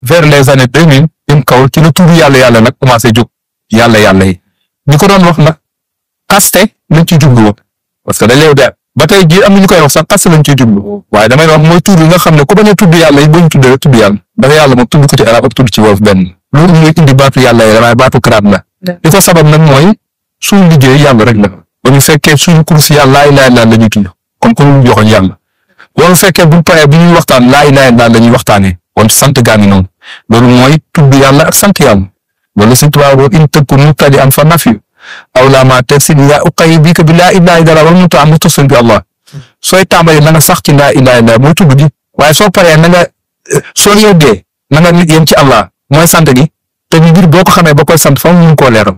vers les années 2000 jëm kaw ci la tudd yàlla nag commencé jóg yàlla yi ñi ko doon wax nag kaste lañ ciy jublu woon parce que dañ lay def ba tey jii am na ñu koy wax sax kaste lañ ciy jublu waaye damay wax mooy tudd nga xam ne ku bañ a tudd yàlla yi buñ tuddee tudd yàlla dafa yàlla moom tudd ko ci arab ak tudd ci wolof benn loolu mooy indi baatu yàlla yi damay baatu karaat la li ko sabab nag mooy suñu liggéey yàlla rek la ba ñu fekkee suñu kurus yàlla laa ilaaha illallaah la ñuy tudd comme que ñu joxoon yàlla wala fekkee buñ paree bu ñuy waxtaan laa ilaaha illallaah la ñuy waxtaanee kon sant gaa ngi noonu loolu mooy tudd yàlla ak sant yàlla loolu Sëñ Tuubaa boo in takun mubtadi'an fa nafyu aw laa ma tafsid yaa uqayyidka bi laa ilaaha illallaah wal mubtadi' muttasil bi Allah sooy tàmbali na nga sax ci laa ilaaha illallaah mooy tudd gi waaye soo paree na nga soo yeggee na nga nit yem ci Allah mooy sant gi te mbir boo ko xamee ba koy sant fa mu mun koo leeral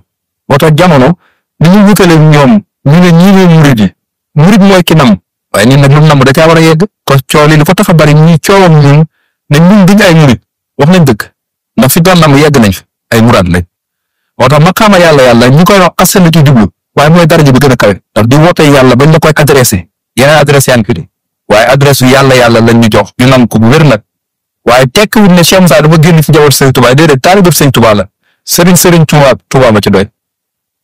moo tax jamono ni ñu wutale ñoom ñu ne ñii ne murid yi murid mooy ki nam waaye nit nag lu nam da caa war a yegg ko cooli li ko tax a bari ñi coowam ñun ne ñun duñ ay murid wax nañ dëgg ndax fi doon nam yegg nañ fi ay muraad lañ moo tax maqaama yàlla ñu koy wax asal la ci jublu waaye mooy daraja bi gën a kawe ndax di woote yàlla bañ la koy adressé yeneen adressé yaa ngi fi di waaye adresse yu yàlla lañ ñu jox ñu nam ko bu wér nag waaye tekkiwul ne Cheikh Moussa dafa génn ci jabar Sëriñ Tuubaa déedéet taalibe Sëriñ Tuubaa la Sëriñ Tuubaa ma ci doy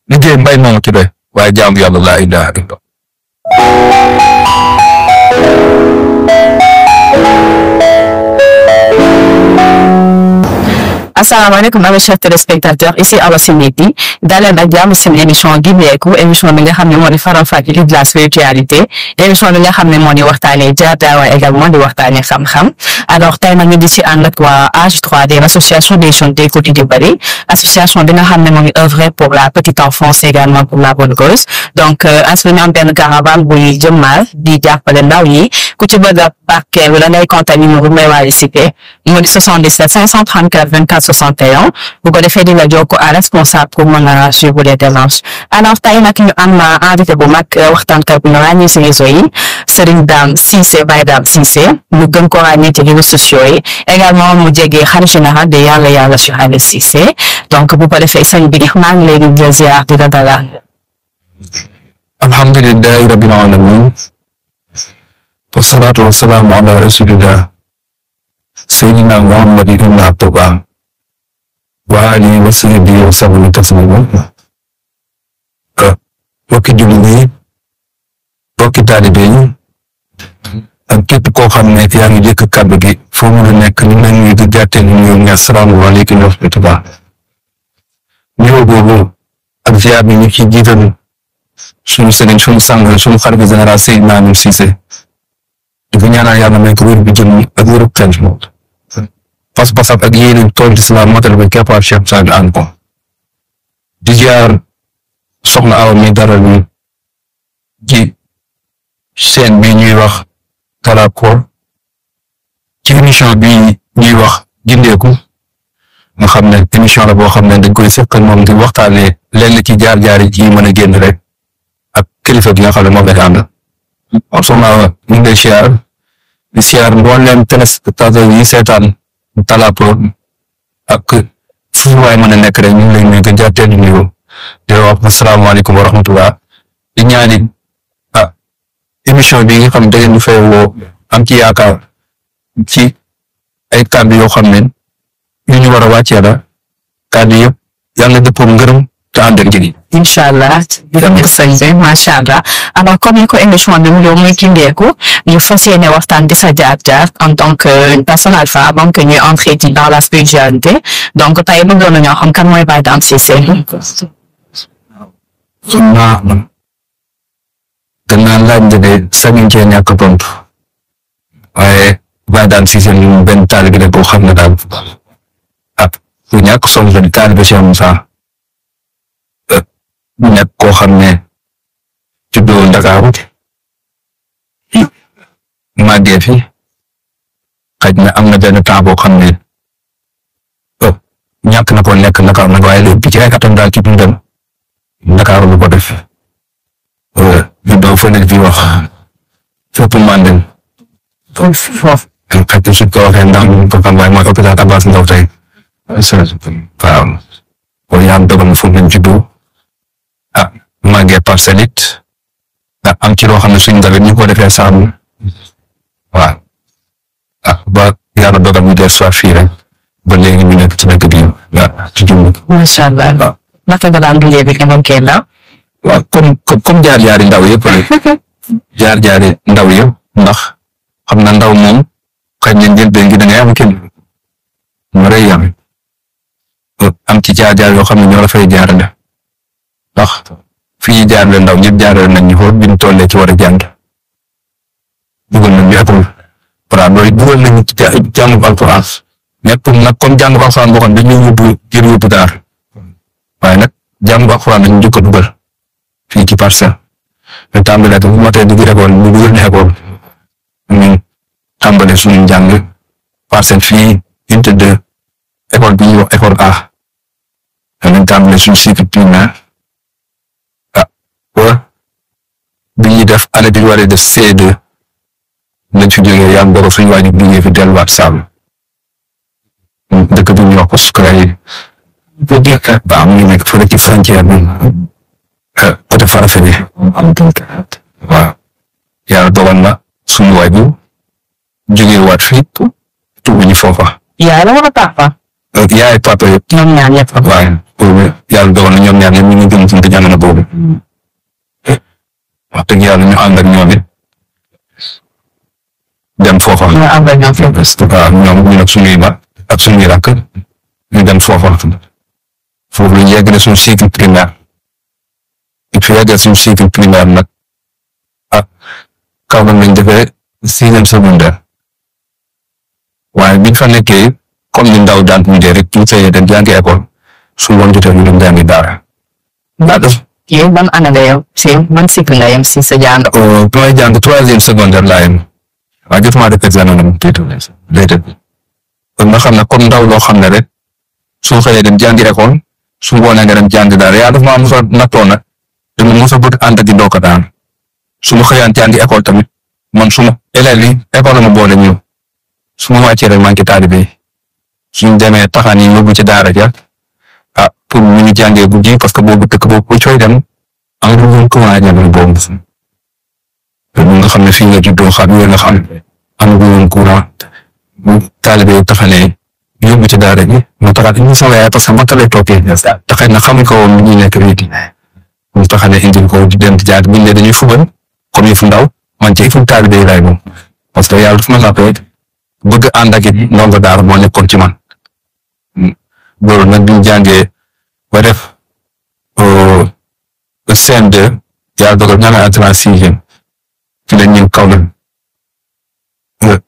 liggéey mbay moom ci doy waaye jaamu yàlla laa ilaaha illallah. asalaamaaleykum mes chers téléspectateurs ici Awa Simiti daleen ak jàmm seen émission Gindeeku émission bi nga xam ne moo di faram-fàccee de la spiritualité émission bi nga xam ne moo di waxtaanee jaar-jaar waaye également di waxtaanee xam-xam alors tey nag ñu di si ànd ak waa AJ3D l'association des jeunes des côtés du Bari association bi nga xam ne moo ngi œuvrer pour la petite enfance également pour la bonne cause donc askan am benn caravane buy jëmmal di jàppale ndaw yi ku ci bëgg a barkeel wala ngay contact numéro bi may waale cité moo di 77 534 24 61 bu ko defee di la jokko à responsable pour mën a suivre les démarches alors tey nag ñu am invité bu mag waxtaankat bu ñu ràññee si réseau yi Serigne Dame Cissé Baye Dame Cissé ñu gën ko ràññee ci réseaux sociaux yi également mu jege xalifa général de yàlla Cheikh Ahmed Cissé donc bu ko defee sëñ bi maa ngi leen di ziar di la dalal. alhamdulillahi rabbil alamin wasalaatu wasalaamu ala rasulillah sayyidina Muhammad ibn Abdullah wa alihi wa sahbihi wa sallam taslima bokki jullit yi bokki taalibe yi ak képp koo xam ne yaa ngi jëkk kàddu gi foo mu nekk ñu ngi leen di jàttee ñu ngi assalaamu aleykum wa rahmatullah ñëw boobu ak ziar bi ñu ci jiital suñu sëriñ suñu sang suñu xalifa général Seydina Ahmed Cissé di ko ñaanal yàlla may ko wér bi jëm ak wéru xel pas-pasam ak yéeneen tool islam matal ba keppaar Cheikh Saad an ko di ziar soxna Awa mi dara ñu ci chaîne bi ñuy wax Talakor ci émission bi ñuy wax Gindeeku nga xam ne émission la boo xam ne dañ koy seqal moom di waxtaanee lenn ci jaar-jaari ci mën a génn rek ak kilifa gi nga xam ne moom lañ ànd soxna Awa ñu ngi lay ziar di ziar mboolem téléspectateur yi seetaan Talakor ak fu waay mën a nekk rek ñu ngi lay nuyu gën jaatee ñu nuyu di wax asalaamaaleykum wa rahmatullah di ñaani émission bi nga xam ne da ngeen ñu fay woo am ci yaakaar ci ay kàddu yoo xam ne yu ñu war a wàccee la kàddu yëpp yàlla dëppoo ngërëm te ànd ak njëriñ. incha allah macha allah alors comme ni ko émission bi mu ngi muy Gindeeku ñu fas yéene waxtaan di sa jaar-jaar en tant que personne alpha avant que ñuy entrer dans la spiritualité donc tey bëggoon nañoo xam kan mooy Baye Dame Cissé. xam naa gannaaw laaj nga de sañuñ cee ñàkk tontu waaye Baye Dame Cissé ñu benn taalibe la boo xam ne daal bu ñàkk solo la di taalibe Cheikh Moussa nekk koo xam ne juddoo Ndakaaru màggee fi xaj na am na benn temps boo xam ne ñàkk na ko nekk Ndakaaru nag waaye léegi ci ay atam daal ci dundam Ndakaaru lu ko def juddoo fële fi wax fépp Mandel foofu xaj na suñ ko waxee ndax ñu ko xam waaye mooy hôpital Abass Ndao tey waaw kon yaa dogal na foofu lañ juddoo màggee Parcelles it am ci loo xam ne suñ ndawet ñu ko defee saabu waaw ba yàlla dogal ñu dee soit fii rek ba nekk ci dëkk bi waaw ci jumb. macha allah. waaw naka nga daan dundee bi nga nekkee ndaw. waaw comme jaar-jaari ndaw yëpp rek jaar-jaari ndaw yëpp ndax xam na ndaw moom xëy na njëlbeen gi da ngay am kenn moo rëy am ci jaar-jaar yoo xam ne ñoo la fay jaarale ndax fi ñuy jaarale ndaw ñëpp jaarale nañ ñu xool bi ñu tollee ci war a jàng dugal nañ ñu école voilà loolu dugal nañu ci jàngu alquran nekkul nag comme jàngu alquran boo xam ne dañuy yóbbu daar waaye nag jàngu alquran dañu njëkk a dugal fii ci Parcelles ñu tàmbalee bu motee dugg école ñu dugal ñu école ñu tàmbalee suñu njàng Parcelles fii unité 2 école bi ñuy wax école A dañu tàmbalee suñu cycle primaire bi ñuy def année bi ñu waree def C2 lañ fi jógee yaa ngi suñu waajur jógee fi delluwaat Saalum dëkk bi ñuy wax ko Sukraye waaw mu ngi nekk fële ci frontière bi côté Farafenni waaw yàlla dogal na suñu waajur jógee waat fii tuuti ñu foofa. yaay la wala papa. yaay papa yëpp. ñoom ñaar ñëpp. waaw boobu yàlla dogal na ñoom ñaar ñëpp ñu ngi gëm ci jamono boobu. wax dëgg yàlla ñu ànd ak ñoom it dem foofa. ñu ànd ak ñoom foofa. waaw ñoom ñu nag suñuy ba ak suñuy rakk ñu dem foofa foofu ñu yegg na suñu cycle primaire it fi yeggal suñu cycle primaire nag kaw nag lañ defee 6e secondaire waaye biñ fa nekkee comme ni ndaw daan mujjee rek ñu xëyee dem jàngi école su ngoon jotee ñu dem jàngi daara. yow ban année la yow si ban cycle nga yem si sa jàng. bi may jàng 3e secondaire laa yem waaye jotuma def examen nag déedéet kon nga xam ne comme ndaw loo xam ne rek soo xëyee dem jàngi école su ngoonee nga dem jàngi daara yaa dafa maa mos a nattoo nag dama mos a bëgg ànd ak di ndoo ko daan su ma xëyaan jàngi école tamit man su ma élèves yi école ma boole ñëw su ma wàccee rek maa ngi ci taalibe suñ demee taxaan yi yóbbu ci daara ja pour mu ñu jàngee guddi parce que boobu dëkk boobu bu cooy dem am lu ñu commencé jamono boobu mu nga xam ne fii nga juddoo xam yooyu nga xam am lu ñu courant bu taalibe yi taxalee yóbbu ci daara ji mu taxaat ñu sama yaay parce que man lay toppee taxay na xamuñ ko woon ñu nekk fii mu taxalee indil ko di dem di jaar buñ ne dañuy fubal comme yëfu ndaw man ci yëfu taalibe yi laay moom parce que yàlla dafa ma nappee bëgg ànd ak it ndongo daara moo nekkoon ci man loolu nag biñ jàngee ba def CM2 yàlla dogal ña nga entré en 6e ci lañ ñëw kaw la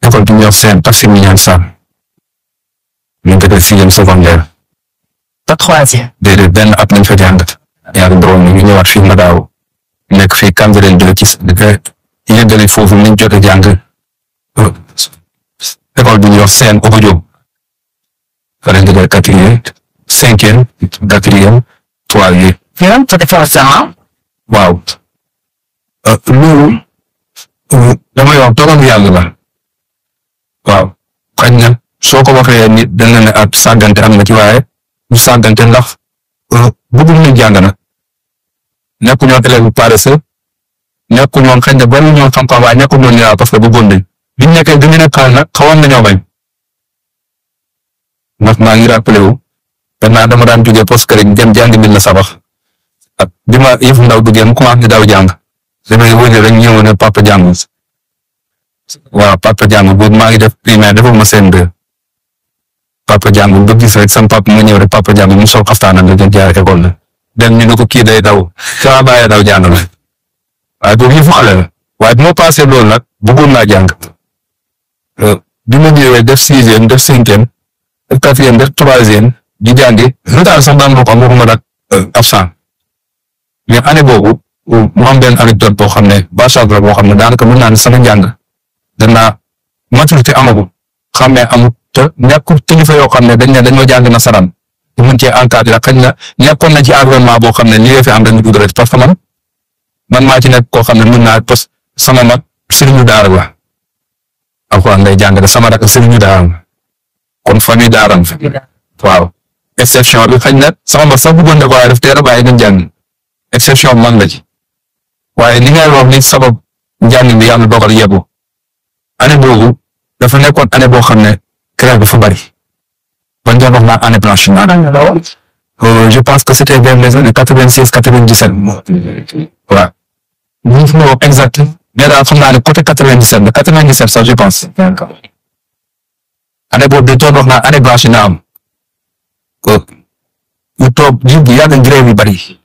école bi ñuy wax CM taxi mi ñaan Sam ñu ngi ko def 6e secondaire. ba 3e. déedéet benn at lañ fa jàngat. yàlla dogal ñu ñëwaat fii Madaaw nekk fii Cambérène jël ci yëgale foofu ñu jot a jàng école bi ñuy wax CM Ogo Diop fa lañ def 4e 5e 4e 3e. yow sa déformation. waaw loolu damay wax dogalu yàlla la waaw xëy na soo ko waxee nit dana ne at sàggante am na ci waaye du sàggante ndax bëggul ñu jàng na nekku ñoon élève bu paresseux nekku ñoon xëy na bari ñoon xam-xam waaye nekku ñoon ñaaw parce que bëggoon nañ biñ nekkee bi ñu nekk xaal nag xawoon nañoo bañ ndax maa ngi rappelé wu maintenant dama daan jógee poste rek dem jàngi mbir la sabax ak bi ma yëfu ndaw duggee mu commencé daw jàng damay wëññi rek ñëw ne papa jàng waaw papa jàng boobu maa ngi def primaire defuma CM2 papa jàng ba gis rek sam papa mu ñëw rek papa jàng mu sol xaftaanam rek jaar école la dem ñu ne ko kii day daw sama bàyyi daw jàng la waaye boobu yëfu xale la waaye bi ma passé loolu nag bëggoon naa jàng bi ma ñëwee def 6e def 5e def 4e def 3e di jàngi retard sax daan ko am waxuma nag absent mais année boobu mu am benn anecdote boo xam ne bâchage la boo xam ne daanaka mën naa ne sama njàng danaa maturité amagu xam ne amut te nekkul kilifa yoo xam ne dañoo jàng nasaraan ñu mën cee encadré xëy na nekkoon na ci environnement boo xam ne li nga fi am dañu dugg rek parce que man maa ci nekk koo xam ne mën naa parce que sama mag sëriñu daara la alxuraan lay jàngale sama rak sëriñu daara la kon famille daaram waaw exception bi xëy na sama mag sax bëggoon na ko waaye daf teel a bàyyi nañ jàng exception man la ci waaye li ngay wax ni sabab njàng bi yàlla dogal yebbu année boobu dafa nekkoon année boo xam ne grève dafa bari bañ doon wax naa année blanche je pense que c'était vers les années 96 97 waaw ñu fi ma wax exact mais daal xam naa ne côté 97 la 97 sax je pense année boobu dañ doon wax naa année blanche na am ñu toog jiw bi yàgg grève yu bari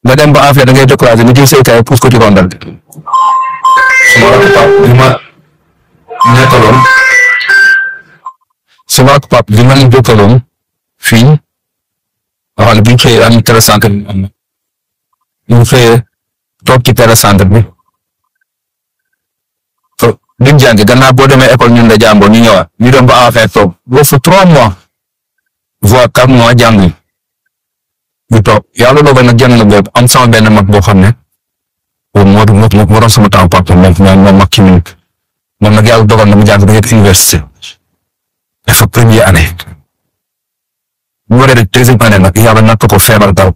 nga dem ba affaire da ngay découragé nga jël say kaay pousse ko ci rondal suma pap li ma leen jokkaloon fii nga xam ne bu ñu xëyee am télécentre bi am na bu ñu xëyee toog ci télécentre bi duñ jàngi gannaaw boo demee école ñun la jàngoo ñu ñëwaat ñu dem ba affaire toog boo fa 3 mois voire 4 mois jànguñ ñu toog yàlla dogal nag jàng na boobu am sama benn mag boo xam ne moo doon sama temps papa moom mag ci ñun moom nag yàlla dogal na mu jàng ba nekk université dafa première année bu waree def deuxième année nag yàlla natt ko feebar daw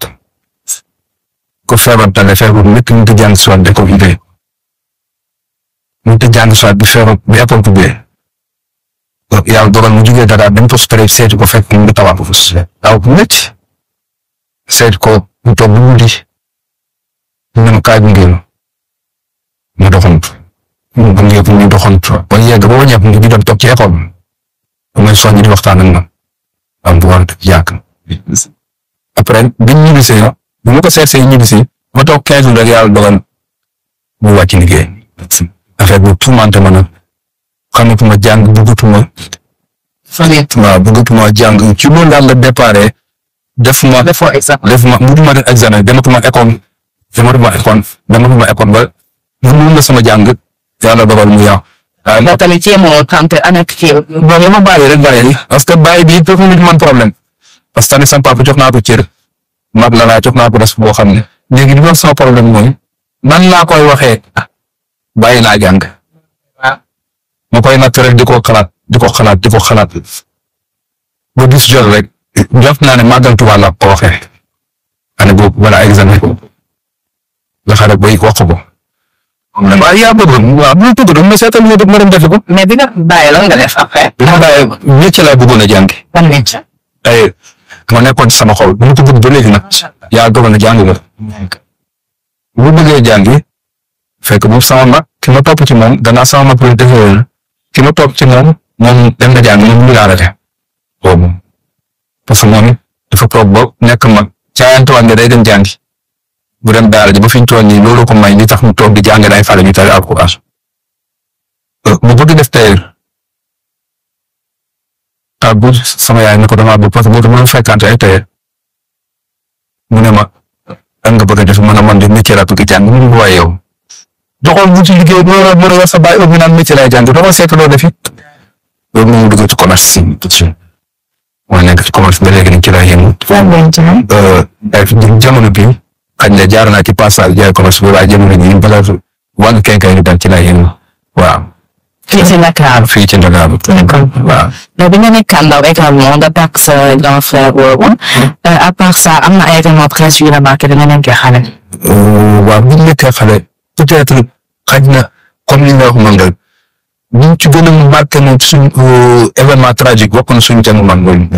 ko feebar tane feebar bu métti mu ngi jàng soit de ko idée mu ngi jàng soit bi feebar bi école tuddee yàlla dogal mu jugee dara dem poste pré seeti ko fekk mu ngi tawaat ko taw bu métti seeti ko mu toog bu guddi ñu ne kaay bu ngeen ma doxantu ñu doxantu ba yegg ba wàññeeku ñu dem toog ci école damay soññ di waxtaan ak man am bu war a yàgg après biñ ñibbisee bu ma ko seetsee ñibbisi ma toog 15 jours rek yàlla dogal mu wàcc liggéey affaire bi tuumante ma nag xamatuma jàng bëggatuma jàng ci loolu daal la déparé defuma mujjuma def examen dematuma école ba mun na sama jàng yàlla dogal mu yàqu. waaw tamit jéemoo tante année kii bon ma bàyyi rek bàyyi parce que bàyyi bi dafa nit man problème parce que tamit sama papa jox naa ko cër mag la laa jox naa ko res boo xam ne léegi li ma sama problème mooy nan laa koy waxee bàyyi naa jàng ma koy natt rek di ko xalaat ba gis jot rek jot naa ne màggal Tuubaa la ko waxee année boobu wala examen la xare bay wax ko waaw yaa bëggoon waaw bu ñu bëggoon mais seetal ñu ma dem defi ko. mais bi nga bàyyi lan nga def après. bi ma bàyyi métier laa bëggoon a jàngi. ban métier. ay ma nekkoon ci sama xol bu ma ko bëgg ba léegi nag yaa dogal na jàng nga. bu bëggee jàngi fekk boobu sama mag ki ma topp ci moom danaa sama mag bi defee ki ma topp ci moom dem na jàng moom ñu laa la def boobu parce que moom dafa toog ba nekk mag caayantuwaat nga day dem jàngi. bu dem daara ji ba fi ñu toll nii loolu ko may li tax mu toog di jàng day fale ñu tari alquran mu bëgg def tailleur bu sama yaay ne ko damaa bëgg parce que boo dama fekkante ay tailleur mu ne ma an nga bëgg a def man de métier laa bëgg jàng mu waaye yow doxal bu ci liggéey mën a war sa bàyyi ëpp naan métier lay jàng doxal seet loo defi loolu moom dugg ci commerce si mooy nekk ci commerce ba léegi ni ci lay yëngu jamono bi xañ na jaar naa ci passage jaay commerce bi waaye jamono ji bala wàllu kenkay ni daal ci lay yëngu waaw. fii ci Ndakaaru. fii ci Ndakaaru. waaw. mais bi nga nekk ndaw également nga tàkk sa grand frère boobu. à part ça am na ay événements presse yu remarqué da nga nekkee xale. waaw bu ñu nekkee xale peut-être xañ na comme li nga wax noonu rek ñu ci gën a marqué moom suñ événement tragique bokk na suñu jàng mag mooy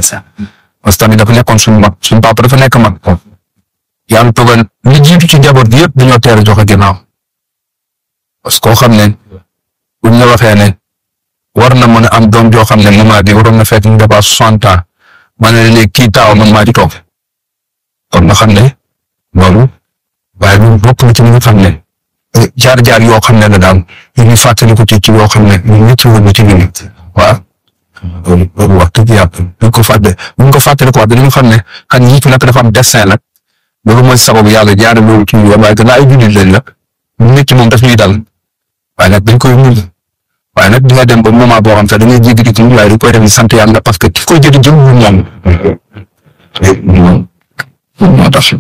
parce que tamit dafa nekkoon suñu mag suñu papa dafa nekk mag. yàlla dogal li jiitu ci njaboot gi yëpp dañoo teel a joxe ginnaaw parce que koo xam ne buñ la waxee ne war na mën a am doom joo xam ne moment bi waroon na fekk mu dépasse 60 ans ma ne léegi kii taaw man maa di toog kon nga xam ne loolu waaye ñun bokk na ci li nga xam ne jaar-jaar yoo xam ne la daal ñu ngi fàttali ko ci yoo xam ne ñun ñëpp woon na ci ñun waaw loolu wax dëgg yàlla buñ ko fàttali ko wax dañu xam ne xan ñi fi nag dafa am destin nag loolu mooy sababu yàlla jaare loolu ci yoon waaye gannaaw ay jullit lañ la nit ki moom daf ñuy dal waaye nag dañ koy muñ waaye nag di nga dem ba moment boo xam sax da ngay jéggi di waaye dañ koy def sant yàlla parce que ki koy jëli jëm moom moo tax.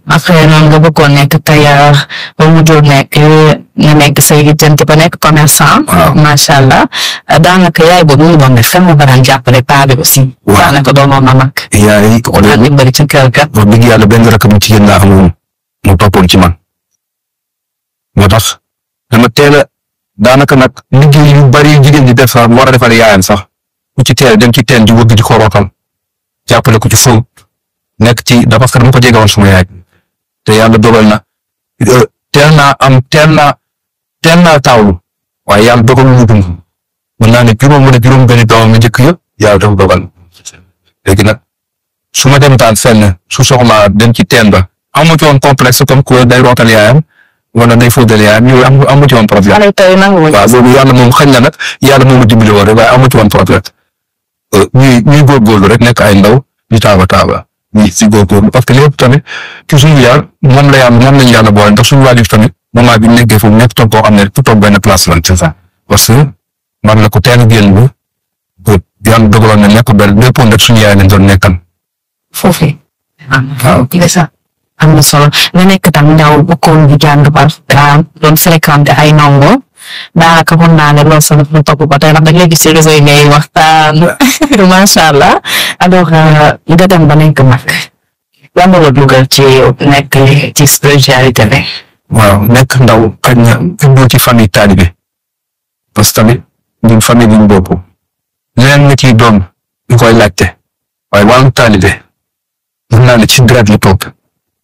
après noonu nga bëggoon nekk tailleur ba mujjul nekk nga nekk say jënt ba nekk commerçant. macha allah daanaka yaay boobu mu doon def kan nga ba daan jàppale paa bi aussi. daanaka doon moom mag. yaay daan dimbali ci kër ga. wax dëgg yàlla benn rakk bu jigéen laa amoon mu toppoon ci man moo tax dama teel a daanaka nag liggéey yu bari yu jigéen di def sax war a defal yaayam sax ku ci teel dem ci teen di wëgg di ko rootal jàppale ko ci fóot nekk ci parce que dama ko jege woon suma yaay te yàlla dogal na teel naa taawlu waaye yàlla dogal mu dund mën naa ne juróom benn doomam mi njëkk yëpp yàlla dafa dogal léegi nag su ma dem taan fenn su soxlaa dem ci teen ba amu ci woon complexe comme que day rootal yaayam wala day fóotal yaayam yooyu amu ci woon problème. waaw boobu yàlla moom xëy na nag yàlla moom a dimbali woon rek waaye amu ci woon problème ñuy góorgóorlu rek nekk ay ndaw ñu taaba ñi si góorgóorlu parce que lépp tamit ci suñu yar moom lañu yàlla boole ndax suñu waajur tamit moment bi nekkee foofu nekk toog koo xam ne ku toog benn place lan c'est ça parce que man la ko teel a génn ba yàlla dogaloon na nekk benn léppoon rek suñu yaay lañ doon nekkal. Foofu. waaw am na solo nga nekk tam ndaw bokkoon di jàng ba doon fréquenté ay ndongo daanaka mën naa ne loolu sax dafa topp ba tey ndax da ngay gis ci réseau yi ngay waxtaan macha allah alors nga dem ba nekk mag lan moo la dugal ci nekk ci spiritualité bi. waaw nekk ndaw xëy na juddoo ci famille taalibe parce que tamit ñun famille bi ñu bokk leneen nga ciy doon ñu koy laajte waaye wàllu taalibe mën naa ne ci deret li toog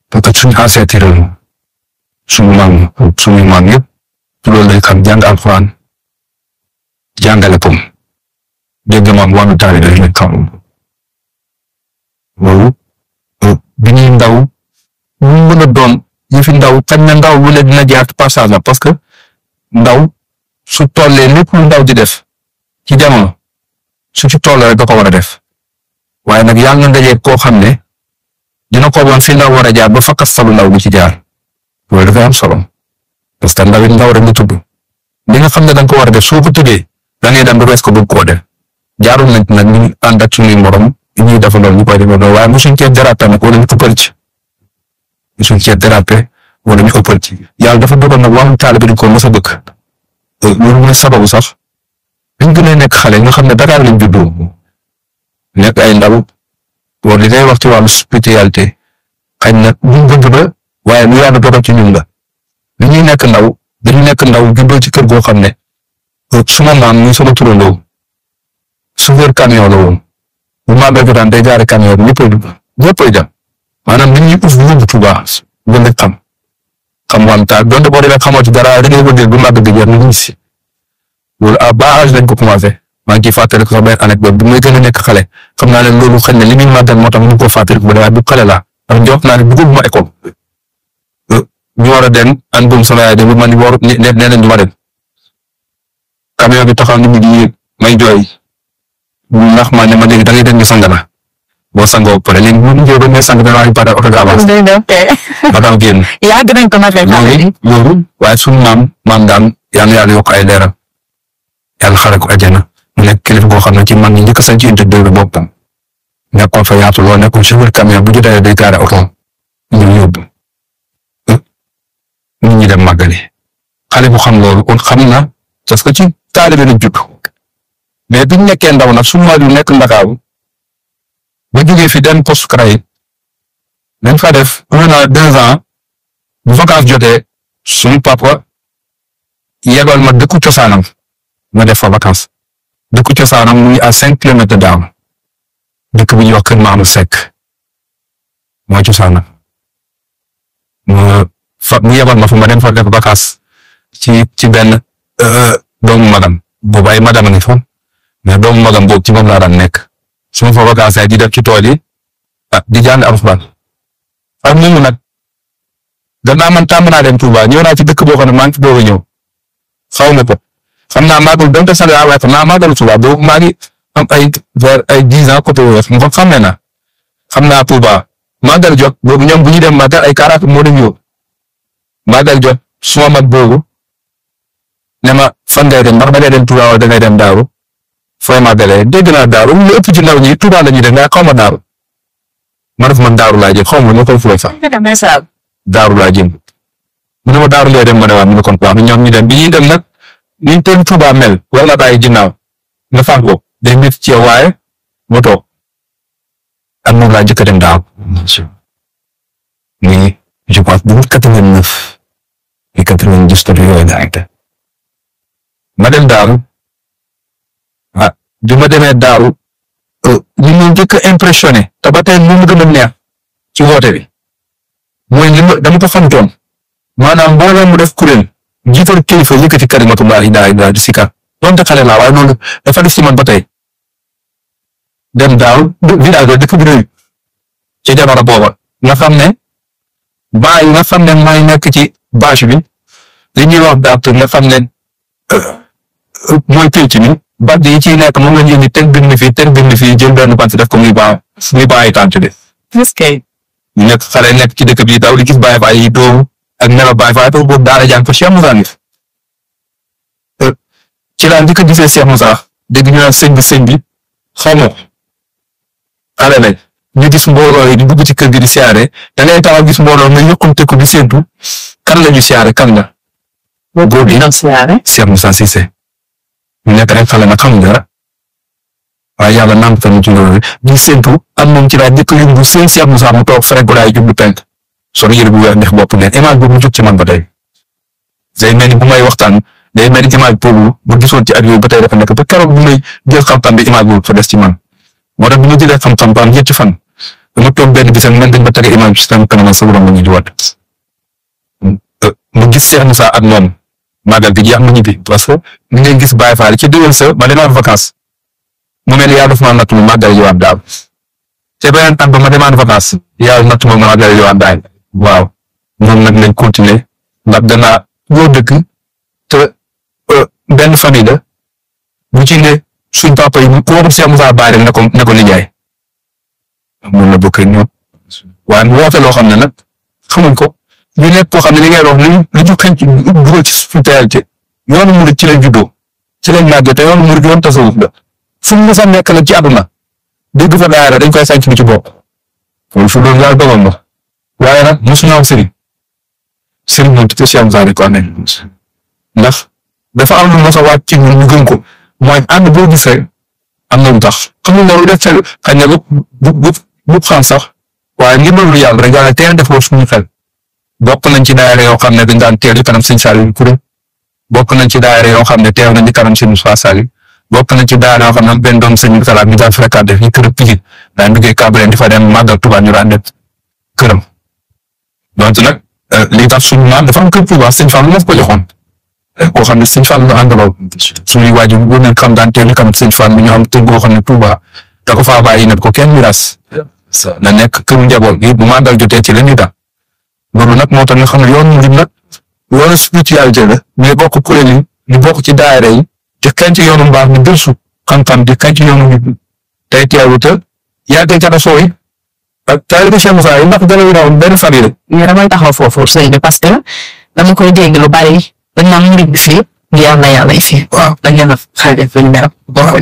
parce que suñu ancêtre suñu maam yëpp loolu lay xam jàng alxuraan jàngale ko dégg maam wàllu taalibe rek lañ xam loolu bi ñuy ndaw ñu mën a doon ñu fi ndaw xañ na ndaw lu ne dina jaar passage la parce que ndaw su tollee lépp lu ndaw di def ci jamono su ci tollee rek da ko war a def waaye nag yàlla na ndaje koo xam ne dina ko woon fi ndaw war a jaar ba fakkas salu ndaw bi ci jaar loolu dafay am solo parce que ndaw it ndaw rek nga tudd li nga xam ne da nga ko war a def soo ko tuddee da ngay dem ba wees ko bëgg koo def jaarul nañ nag ñu ànd ak suñuy morom ñuy defandoo ñu koy defandoo waaye mosuñ cee dérapé nag wala ñu ëppal ci mosuñ cee dérapé wala ñu ëppal ci yàlla dafa dogal nag wàllu taalibe dañ ko mos a bëgg loolu mooy sababu sax biñ gënee nekk xale nga xam ne Dakar lañ juddoo nekk ay ndaw loolu li ngay wax ci wàllu spiritualité xëy na ñu bëgg ba waaye lu yàlla dogal ci ñun la li ñuy nekk ndaw dañu nekk ndaw juddoo ci kër goo xam ne suma maam muy sama turandoo chauffeur camion la woon bu maa béy jotaan day gaare camion bi ñëppay dem maanaam nit ñi uf yóbbu Tuuba gën a xam wàllu taal donte boo demee xamoo ci dara da ngay bëgg bu màgg di jar ñu si loolu à bas âge lañ ko commencé maa ngi ciy fàttali ko sax benn anecdote bi muy gën a nekk xale xam naa ne loolu xëy na li muy màggal moo tax ñu ko fàttali ko ba waaye bu xale laa ndax jox naa ne dugguma école ñu war a dem an bum sama yaay de bu ma ni waru nee nañ du ma dem camion bi taxaw nit ñi di yéeg may jooy ndax ma ne ma léegi da ngay dem ñu sang la boo sangoo pare léegi bu ñu ba may sang danaa ñu pare oto bi avance ba daaw génn yàgg nañ ko loolu waaye suñu maam daan yàlla yokk ay leeram yàlla xare ko àjjana mu nekk kilifa boo xam ne ci mag ñi njëkk sañ ci unité deux bi boppam nekkoon fa yaatu lool nekkoon chauffeur camion bu jotee day gaare oto ñu yóbbu nit ñi dem màggali xale bu xam loolu kon xam na parce que ci taalibe la judd mais biñ nekkee ndaw nag suñu waajur nekk Ndakaaru ba jógee fi dem poste CREI dañ fa def 1 an 2 ans bu vacances jotee suñu papa yebal ma dëkku cosaanam ma def fa vacances dëkku cosaanam mu ngi à 5 kilomètres de Daaw dëkk bu ñuy wax Kër Mamadou Seck mooy cosaanam mu yebal ma fa ma dem fa def vacances ci benn doomu magam boobu ay madame ngi fa mais doomu magam boobu ci moom laa daan nekk su ma fa vacances di def ci tool yi di jàng alxuraan ak moomu nag gannaaw man tàmm naa dem Touba ñëw naa ci dëkk boo xam ne maa ngi fi doog a ñëw xaw ma ko xam naa màggal donte sax waaye xam naa màggalu Touba boobu maa ngi am ay 10 ans côté woowu nga xam ne na xam naa Touba màggal jot boobu ñoom bu ñuy dem màggal ay 40 moo leen ñëw màggal jot suma mag boobu ne ma fan ngay dem ndax da ngay dem Touba wala da ngay dem Daaru fooy màggalee dégg naa Daaru lu ëpp ci ndaw ñi Touba la ñuy dem nga xaw ma Daaru ma def man Daaru laa jëm xaw ma ma koy fooy sax Daaru laa jëm mu ne ma Daaru lay dem ma ne waa mu ne kon baax na ñoom ñu dem bi ñuy dem nag niñ teen Touba mel war na bàyyi ginnaaw nga fàq ko day métti ci yow waaye ma toog ak moom laa njëkk a dem Daaru muy je pense bu 89 muy 90 yooyu la ak ma dem Daaru bi ma demee Daaru li ñu njëkk a impressionné te ba tey mu gën a neex ci woote bi mooy dama ko xamutoon maanaam mbooloo mu def kuréel jiital kilifa yëkkati kalimatu laa ilaaha illallaah di sikar donte xale laa waaye loolu dafa def ci man ba tey dem daaw village dëkk bi rëy ci jamono booba nga xam ne baa yi nga xam ne may nekk ci bâche bi li ñuy wax daat nga xam ne mooy pénc mi bant yi ciy nekk moom la ñu indi teg bind fii jël benn bant def ko muy baayi tànc de. est-ce que. ñu nekk xale nekk ci dëkk bi daw di gis Baay Faal yi doomu ak melo Baay Faal boobu daara jàng fa Cheikh Moussa ngi ci laa njëkk a gisee Cheikh Moussa dégg ñu naan sëñ bi xaw ma xale lañ ñu gis mbooloo yi di dugg ci kër gi di siyaare da ngay taxaw gis mbooloo nga yëkkamte ko di séentu kan la ñu siyaare kan la. góor gi Cheikh Moussa Cissé ñu nekk rek xale nag xamuñ dara waaye yàlla naan tamit ci loolu di séentu am moom ci laa njëkk a yëngu seen Cheikh Moussa mu toog fere gulaay jublu penk solo yëre bu weex neex bopp neen image boobu mu jóg ci man ba tey day mel ni bu may waxtaan day mel ni image boobu bu gisoon ci at yooyu ba tey dafa nekk ba keroog bu may jël xam-xam bi image boobu fa des ci man moo tax bi ma jëlee xam-xam ba am ñetti fan dama toog benn bisam mel dañ ba tege image bi si sama kanam sa borom ma ñu jiwaat mu gis Cheikh Moussa ak moom màggal bi jeex na ñibbi parce que ni ngay gis Baay Faal ci déwén sa ma demaan vacances mu mel ni yàlla dafa ma natt mu màggal jiwaat daaw te beneen tànk ba ma demaan vacances yàlla natt ma màggal jiwaat daaw waaw moom nag lañ continuer ndax danaa boo dëkk te benn famille la bu ci ne suñ papa yi ku waxul Cheikh Moussa Baye rek ne ko nijaay mun na bokk ak ñoom waaye mu woote loo xam ne nag xamuñ ko ñu nekk koo xam ne li ngay wax li ñu xëñ ci dugal ci spiritualité yoonu murid ci lañ juddoo ci lañ màggee te yoonu murid yoon tasawuf la fu mu mës a nekk la ci àdduna dégg fa daara dañ koy sànq ci bopp loolu fu loolu yàlla dogal na waaye nag mosuñu am sëriñ moom te Cheikh Moussa ko amee ndax dafa am lu mos a wàcc ci ñun ñu gëm ko mooy ànd boo gis rek am na lu tax xamuñ ne lu def xel xëy na bu xam sax waaye ndimbalu yàlla rek yàlla teel def loolu suñu xel bokk nañ ci daayira yoo xam ne dañ daan teel kanam sëñ Saliou Touré bokk nañ ci daayira yoo xam ne teew nañ ci kanam sëñ Moussa Saliou bokk nañ ci daayira yoo xam ne benn doom sëñ Moussa ñu daan fréquenté fii kër Pikine daan duggee Cambérène di fa dem màggal Touba ñu daan def këram donc nag lii tax suñu maam dafa am kër Touba sëñ Fall moo ko joxoon koo xam ne sëñ Fall la àndaloo suñuy waajur bu leen xam daan teel kanam sëñ Fall mi ñu am kër goo xam ne Touba da ko faa bàyyi ne ko kenn miras na nekk këru njaboot gi bu màggal jotee ci la ñuy daal loolu nag moo tax nga xam ne yoon murid nag yoonu spiritualité la mais bokk kuréel yi ñu bokk ci daayira yi di kañ ci yoonu mbaax ñu gëstu xam-xam di kañ ci yoonu ñu tey teewlu te yàgg ca soo yi ak taalibe Cheikh Moussa yi ndax dana raw benn famille mais damay taxaw foofu sëñ bi parce que dama koy dégg lu bari dañ naan murid bi fii yàlla yi fii. waaw dañ leen a xaajale fi ñu mel. waaw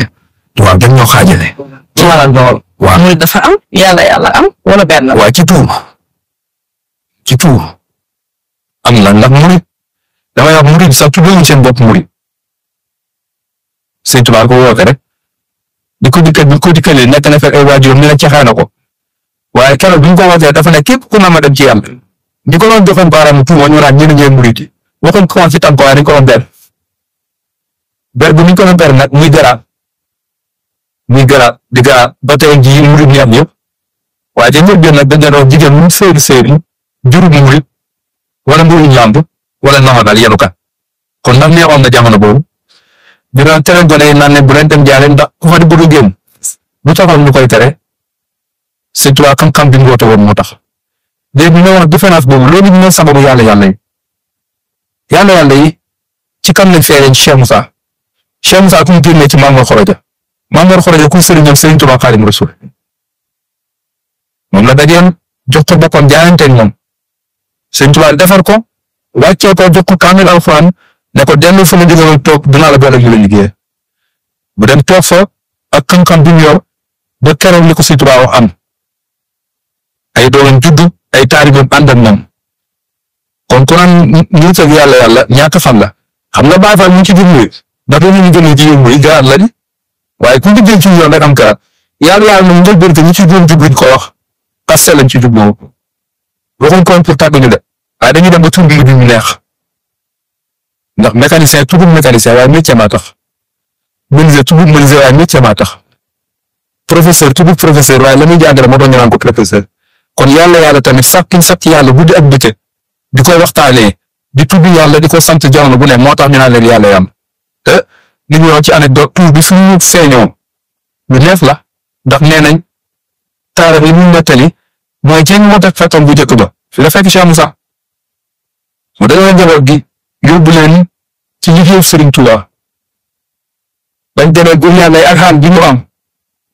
dañ ñoo xaajale. ci wàllu lool. waaw murid dafa am yàlla am wala benn. waaye ci tuuma am na ndax murid damay wax murid sax tuddee seen bopp murid Sëñ Tuubaa ko woote rek di ko dikkalee nekk na fekk ay waajuram ni la caxaana ko waaye keroog bi ñu ko wootee dafa ne képp ku ma dem ci yàlla di ko doon joxoon baaraamu tuuma ñu naan ñenn ñooy murid yi waxoon commencé ci tànk waaye dañ ko doon ber bu ñu ko doon ber nag muy garaat di garaat ba tey jii murid ñi am yëpp waaye te ñëpp nag dañ doon jigéen mu séeri juru murid wala mbirum làmb wala naxanal yenu ka kon nag neexoon na jamono boobu dina tere gone yi naan ne bu leen dem jaare ndax ku fa di bëgg génn lu taxoon ñu koy tere Sëñ Tuubaa xam-xam bi mu woote woon moo tax léegi ñu wax différence boobu loolu ñu ne sababu yàlla yi ci kan lañ feeñee ci Cheikh Moussa ku ñu génnee ci Maam Mor Xoroja ku sëriñam Sëriñ Tuubaa Xaadimu Rasuul moom la dajeel jox ko boppam jaayanteeg moom Sëñ Tuubaa defar ko wàccee ko jox ko kaamil alxuraan ne ko dellu fa ma jógewoon toog dinaa la boole ak yu la liggéey bu dem toog fa ak xam-xam bi mu yor ba keroog li ko Sëñ Tuubaa wax am ay doomam juddu ay taalibeem ànd ak moom kon ku naan nit ak yàlla ñaata fan la xam nga Baay Faal ñu ci jublu ndax dañu ñu gën a ji yëngu yi garaat la di waaye ku liggéey ci yoon rek am garaat yàlla moom njëlbéen te ñu ci doon jubluñ ko wax parce que lañ ci jublu waxuñ ko pour tàgguñu de waaye dañuy dem ba tur bi ñu neex ndax mécanicien tugul mécanicien waaye métier maa tax menuisier tugul menuisier waaye métier maa tax professeur tudd professeur waaye la muy jàngale moo doon ñu naan ko professeur kon yàlla tamit sax yàlla guddi ak bëccëg di koy waxtaanee di tudd yàlla di ko sant jamono bu ne moo tax ñu naan leen yàlla yam te li ñu wax ci anecdote tur bi suñu feeñoo lu neef la ndax nee nañ taarix li ñu nettali mooy jéem moo tax fekkoon bu njëkk ba fi la fekk Cheikh Moussa mu dañoo njaboot gi yóbbu leen ci liggéeyu Serigne Touba bañ demee góor yàlla yi ak xaal bi mu am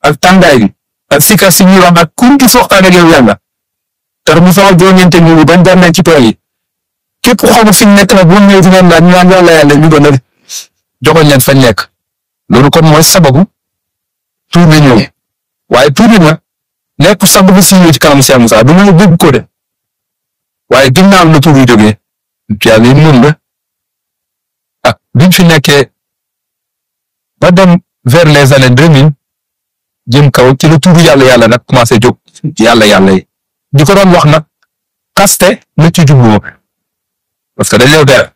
ak tàngaay bi ak sikar si ñuy wax ak kuréel gi soxtaan ak yow yàlla te mu faral di ñeente ñu bañ dem nañ ci tool yi képp ku xamul fi ñu nekk nag bu ñëwee di leen laaj ñu naan yàlla ñu doon a joxoon leen fañ nekk loolu kon mooy sababu tuur bi ñëw waaye tuur bi nag nekk sababu si ñëw ci kanam Cheikh Moussa du ñu dégg ko de waaye ginnaaw la tuur yi jógee yàlla yi mën la ah biñ fi nekkee ba dem vers les années 2000 jëm kaw ci la tuuru yàlla nag commencé jóg yàlla yi di ko doon wax nag kaste na ci jublu parce que dañ lay dara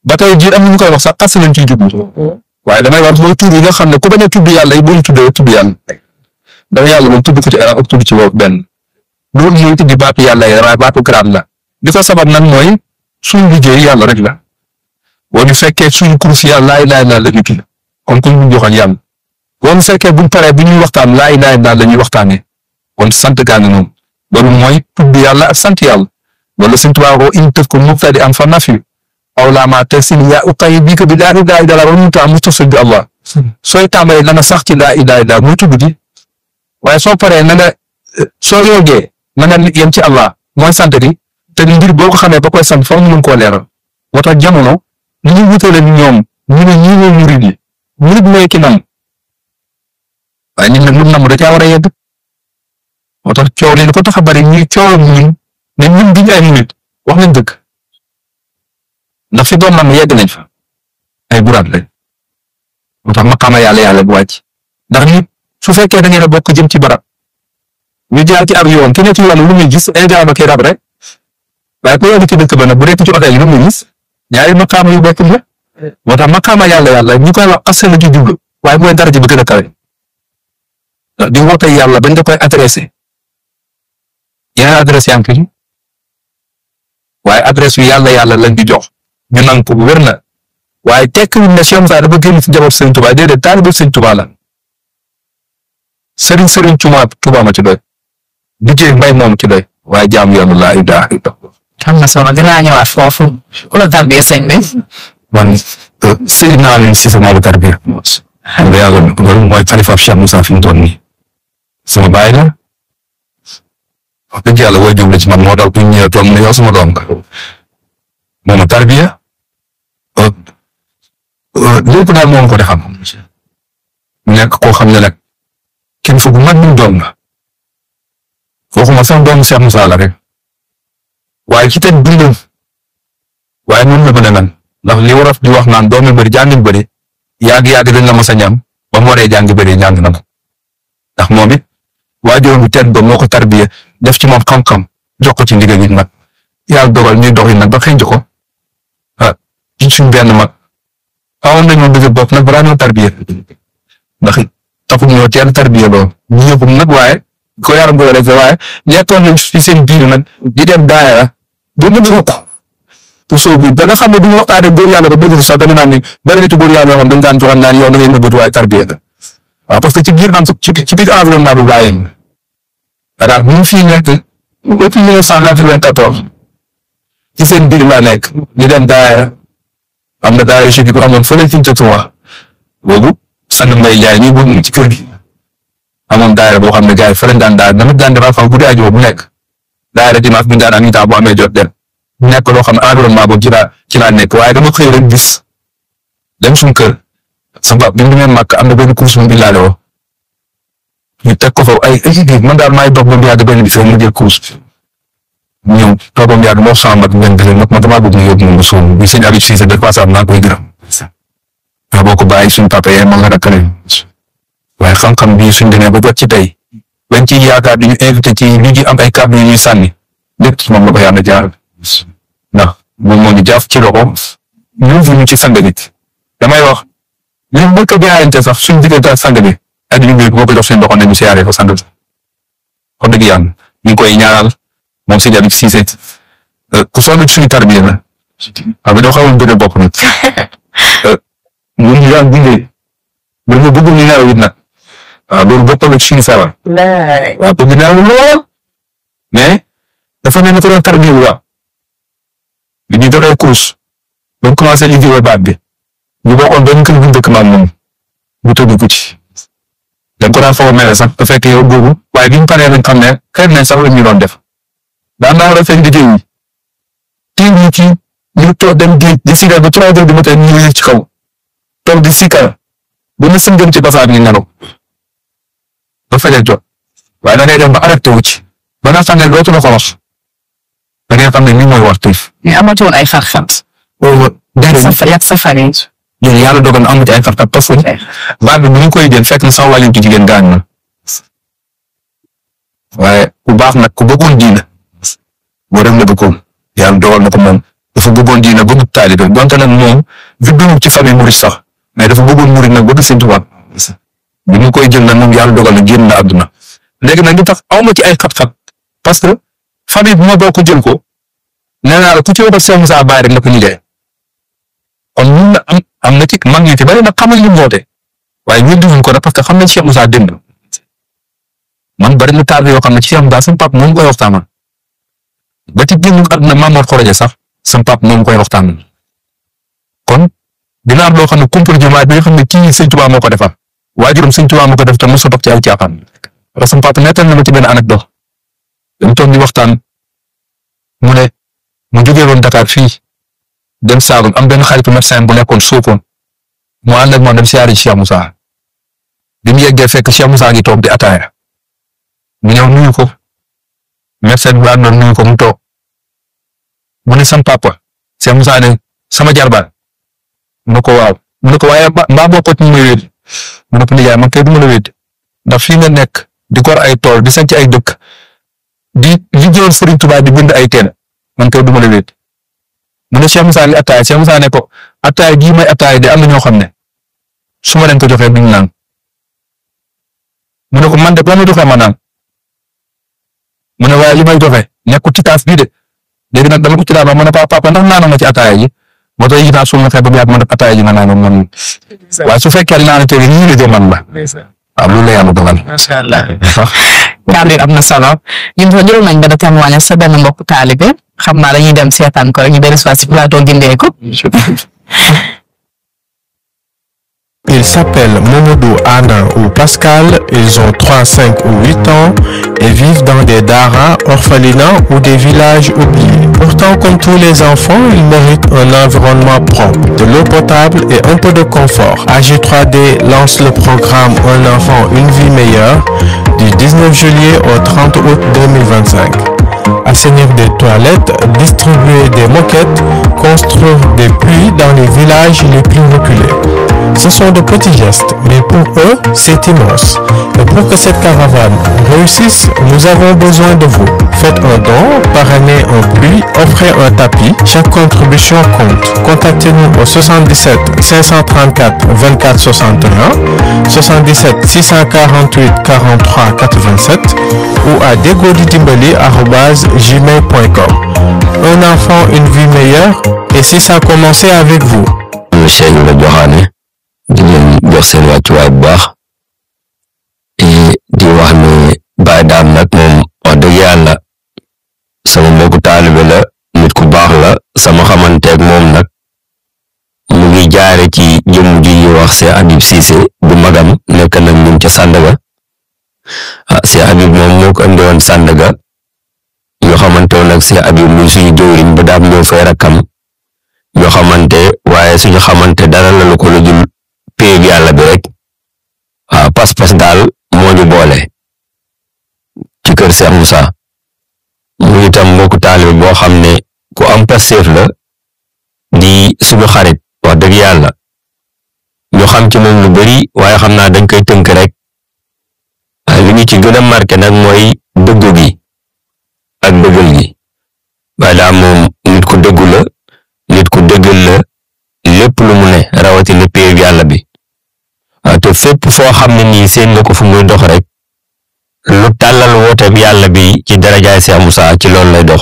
ba tey jii am na ñu koy wax sax kaste lañ ciy jublu waaye damay wax mooy tuur yi nga xam ne ku bañ a tudd yàlla yi boo ñu tuddee tudd yàlla dafa yàlla moom tudd ko ci ak tudd ci boobu benn loolu mooy tuddi baatu yàlla yi waaye baatu grade la li ko sabab nag mooy suñu liggéey yàlla rek la boo ñu fekkee suñu kurus yàlla laa ilaaha illallaah la ñu tudd kon ku ñu joxoon yàlla boo ñu fekkee buñ paree bu ñuy waxtaan laa ilaaha illallaah la ñuy waxtaanee kon sant gaa ngi noonu loolu mooy tudd yàlla ak sant yàlla loolu Sëñ Tuubaa ko in tëf ko mubtadi am fa nafi aw laa maa te sin yaa uqay bi ko bi laa ilaaha illallaah wala mu taa mustasil bi Allah sooy tàmbalee na nga sax ci laa ilaaha illallaah muy tudd ji waaye soo paree na nga soo yoogee na nga yem ci Allah mooy sant di te mbir boo ko xamee ba koy sant foofu ñu mën koo leeral moo tax jamono li ñu wutale ñoom ñu ne ñii ñooy murid yi murid mooy ki nam waaye ñun nag lu nam da caa war a yegg moo tax coow li ko tax a bari ñuy coowam ñun ne ñun duñu ay murid wax nañ dëgg ndax fi doon nam yegg nañ fa ay buraat lañ moo tax maqaama yàlla bu wàcc ndax nit su fekkee da ngeen a bokk jëm ci barab ñu jaar ci ab yoon ki ne ci yoon lu muy gis ay jaam ak rab rek waaye ku yegg ci dëkk ba nag bu nekk ci hôtel yi lu muy gis ñaari maqaama yu bokk la moo tax maqaama yàlla ñu koy wax asal la ci jublu waaye mooy daraja bi gën a kawe ndax di woote yàlla bañ da koy adressé yeneen adresse yaa ngi fi waaye adresse yu yàlla lañ di jox ñu nangu ko bu wér na waaye tekkiwul ne Cheikh Moussa dafa génn ci njaboot Serigne Touba déedéet taalibe Serigne Touba la Serigne Touba ma ci doy liggéey mbay moom ci doy waaye jaam yoonu laa ilaaha illallaah. xam na solo dinaa ñëwaat foofu ku la tarbiya sëñ bi. man Seydina Alioune Cissé moo la tarbiya. xam nga yàlla loolu mooy xalifa Cheikh Moussa fi mu toll nii sama baay la wax dëgg yàlla woo jublu ci man moo tax bu ñu ñëwee toog ne yow sama doom nga moo ma tarbiya lépp daal moo ko defam mu nekk koo xam ne nag kilifa bu mag ñu doom la waxuma sax doomu Cheikh Moussa la rek waaye ci teg dundam waaye noonu la mën a nan ndax li war a di wax naan doomi bëri jàngin bëri yàgg dañ la mos a ñam ba mu waree jàng bëri jàng na ko ndax moom it waajuram bi tedd ba moo ko tarbiya def ci moom xam-xam jox ko ci ndigal yi nag yàlla dogal ñuy dox yi nag ba xëy ko ah suñ benn mag awoon nañu dëgg bopp nag balaa ñoo tarbiya ndax taxul ñoo teel tarbiya lool ñu yëpp nag waaye ko yaram ko rek waaye nekkoon nañ fi seen biir nag di dem daayira bu mu ko pour soo bi da nga xam ne du ñu waxtaanee góor yàlla ba bëgg sax dama naan ni bari na ci góor yàlla yoo xam dañ daan joxoon naan yow da ngay nëbbatu waaye tarbiya la waaw parce que ci biir ci biir environnement bu bàyyi daal bu ñu fii nekk depuis 1994 ci seen biir laa nekk di dem daayira am na daayira yu ko amoon fële ci Tuuba boobu sang mbay jaay ñi boobu ci kër gi amoon daayira boo xam ne gars yi fële daan defar fa guddi àjjuma bu nekk daayira dimanche bu ñu daan am itam bu amee jot dem nekk loo xam ne environnement boobu ci laa nekk waaye dama xëy rek gis dem suñu kër sama bi mu demee màkk am na benn course mu billaale woo ñu teg ko fa ay man daal maay dox ba mu yàgg benn bis rek ma jël course ñëw toog ba mu yàgg moo sama mag benn bis rek man damaa bëgg mu yóbbu mu sonn bi sëñ Aliou Cissé de passage maa koy gërëm waaw boo ko bàyyi suñu papa yee ma nga rakkale waaye xam-xam bii suñ demee ba jot ci tey bañ ci yaakaar di ñu invité ci ñu ji am ay kàddu yu ñuy sànni lépp ci moom la ko yàlla jaar ndax moom moo ñu jaaf ci loxo ñu ci sang nit damay wax li mu bëgg a jaayante sax suñ diggante ak sang bi ak ñu ngi ko jox seen loxo nañu siyaare ko sant wax dëgg yàlla ñu ngi koy ñaanal moom Seydi Habib Cissé ku sonn ci suñu tarbiya la waaw bi doo xawoon bëgg bopp nag ñun ñu daan gunge ba ñu bëgg ñu nelaw it nag waaw loolu bokkul ak suñu feebar waaw bëgg nelaw lool mais dafa mel ni ko doon tarbiya bu baax bi ñu joxee course ba mu commencé liggéey baat bi ñu bokkoon ba ñu kër bu dëkk maam moom bu tëgg ko ci dañ ko daan foog a mel sax te fekk yow boobu waaye bi ñu paree lañ xam ne xëy na sax la ñu doon def daan naa war a fekk liggéey yi kii ñu ci ñu toog dem géej di sikar ba 3 heures du matin ñu yëg ci kaw toog di sikar ba na sëngëm ci basaab ñu nelaw ba fajar jot waaye da ngay dem ba arrêté wu ci ba nga xam ne dootu la ko wax da ngay xam ne ni mooy war tiif mais amatu woon ay xar-xat. yak safari. ñun yàlla dogal na amati ay xar-xat parce que baat bi bu ñu koy jël fekk na sax wàllu jigéen gaañ na waaye ku baax nag ku bëggoon diina boo dem la bëggoon yàlla dogal na ko moom dafa bëggoon diina bëgg taalibe donte nag moom juddu ci famille murid sax mais dafa bëggoon murid nag bëgg Sëñ Tuubaa bi ñu koy jël nag moom yàlla dogal na génn na àdduna léegi nag li tax awma ci ay xat-xat parce que famille bu ma bokk jël ko nee naa la ku ci waxal Cheikh Moussa Baye rek la ko liggéey kon mun na am na ci mag ñi ci bari nag xamal li mu woote waaye ñun duñu ko nag parce que xam nañ Cheikh Moussa démb man bari na taal yoo xam ne ci Cheikh Moussa sama papa moom koy waxtaanal ba ci génn àdduna Mamour Khoroja sax sama papa moom koy waxtaanal kon dina am loo xam ne comportement bi nga xam ne kii Sëñ Tuubaa moo ko defar waajuram Sëñ Tuubaa moo ko def te mos a toog ci ay caaxaan parce que sama papa nettal na ma ci benn anecdote dañu toog di waxtaan mu ne mu jógee woon Dakar fii dem Saalum am benn xaritu médecin bu nekkoon Sokone mu ànd ak moom dem siyaare ci Cheikh Moussa bi mu yeggee fekk Cheikh Moussa ngi toog di ataaya mu ñëw nuyu ko médecin bi àndoon nuyu ko mu toog mu ne sam papa Cheikh Moussa ne sama jarbaat mu ne ko waaw mu ne ko waaye mbaa bokkoo ci ñu may wéet mu ne ko nijaay man kay du ma la wéet ndax fii nga nekk di gor ay tool di sanc ay dëkk di liggéeyal Serigne Touba di bind ay teen man kay du ma la wéet mu ne Cheikh Moussa li ataaya Cheikh Moussa ne ko ataaya gii may ataaya de am na ñoo xam ne su ma leen ko joxee duñ naan mu ne ko man de boo ma joxee ma naan mu ne waaye li may joxe nekkul ci taas bii de léegi nag dama ko ci daal ma ne papa ndax naanoon nga ci ataaya ji moo tax yi naa suul nga xëy ba mu yàgg ma def ataaya ji nga naanoon man waaye su fekkee naan te nii la jëm man la waaw loolu la yàlla dogal. macha allah. kàddu yi am na solo ñun sax jëloon nañ benn témoignage sa benn mbokk taalibe xam naa dañuy dem seetaan ko rek ñu dellu si plateau Gindeeku. Ils s'appellent Momodou, Anna ou Pascal, ils ont 3, 5 ou 8 ans et vivent dans des daras, orphelinats ou des villages oubliés. Pourtant, comme tous les enfants, ils méritent un environnement propre, de l'eau potable et un peu de confort. AG3D lance le programme Un enfant, une vie meilleure du 19 juillet au 30 août 2025. Assainir des toilettes, distribuer des moquettes, construire des puits dans les villages les plus reculés. Ce sont de petits gestes, mais pour eux, c'est immense. Et pour que cette caravane réussisse, nous avons besoin de vous. Faites un don, parrainez un puits, offrez un tapis. Chaque contribution compte. Contactez-nous au 77 534 24 61, 77 648 43 87 ou à degodidimbali@gmail.com. Un enfant, une vie meilleure, et si ça commençait avec vous. Monsieur le Joxaane di leen jox seen wàccuwaay bu baax di wax ne Baye Dame nag moom wax dëgg yàlla sama mbokku taalibe la nit ku baax la sama xamanteeg moom nag mu ngi jaare ci jëmm ji ñuy wax Cheikh Habib Cissé bu magam nekk nag ñun ca Sandaga Cheikh Habib moom moo ko andi woon Sandaga yoo xamante woon nag Cheikh Habib muy suñu jëwriñ ba daam ñëw fay rakkam yoo xamante waaye suñu xamante dara la lu ko lu dul péeb yàlla bi rek pas-pas daal moo ñu boole ci kër Cheikh Moussa mu itam mbokku taalibe boo xam ne ku am passeef la di suñu xarit wax dëgg yàlla ñu xam ci moom lu bari waaye xam naa dañ koy tënk rek li ñu ci gën a marqué nag mooy dëggu gi ak dëggal gi waaye daa moom nit ku dëggu la nit ku dëggal la lépp lu mu ne rawatina péeb yàlla bi te te fépp foo xam ne nii seen nga ko fu muy dox rek lu tàllal woote yàlla bi ci darajaay Cheikh Moussa ci loolu lay dox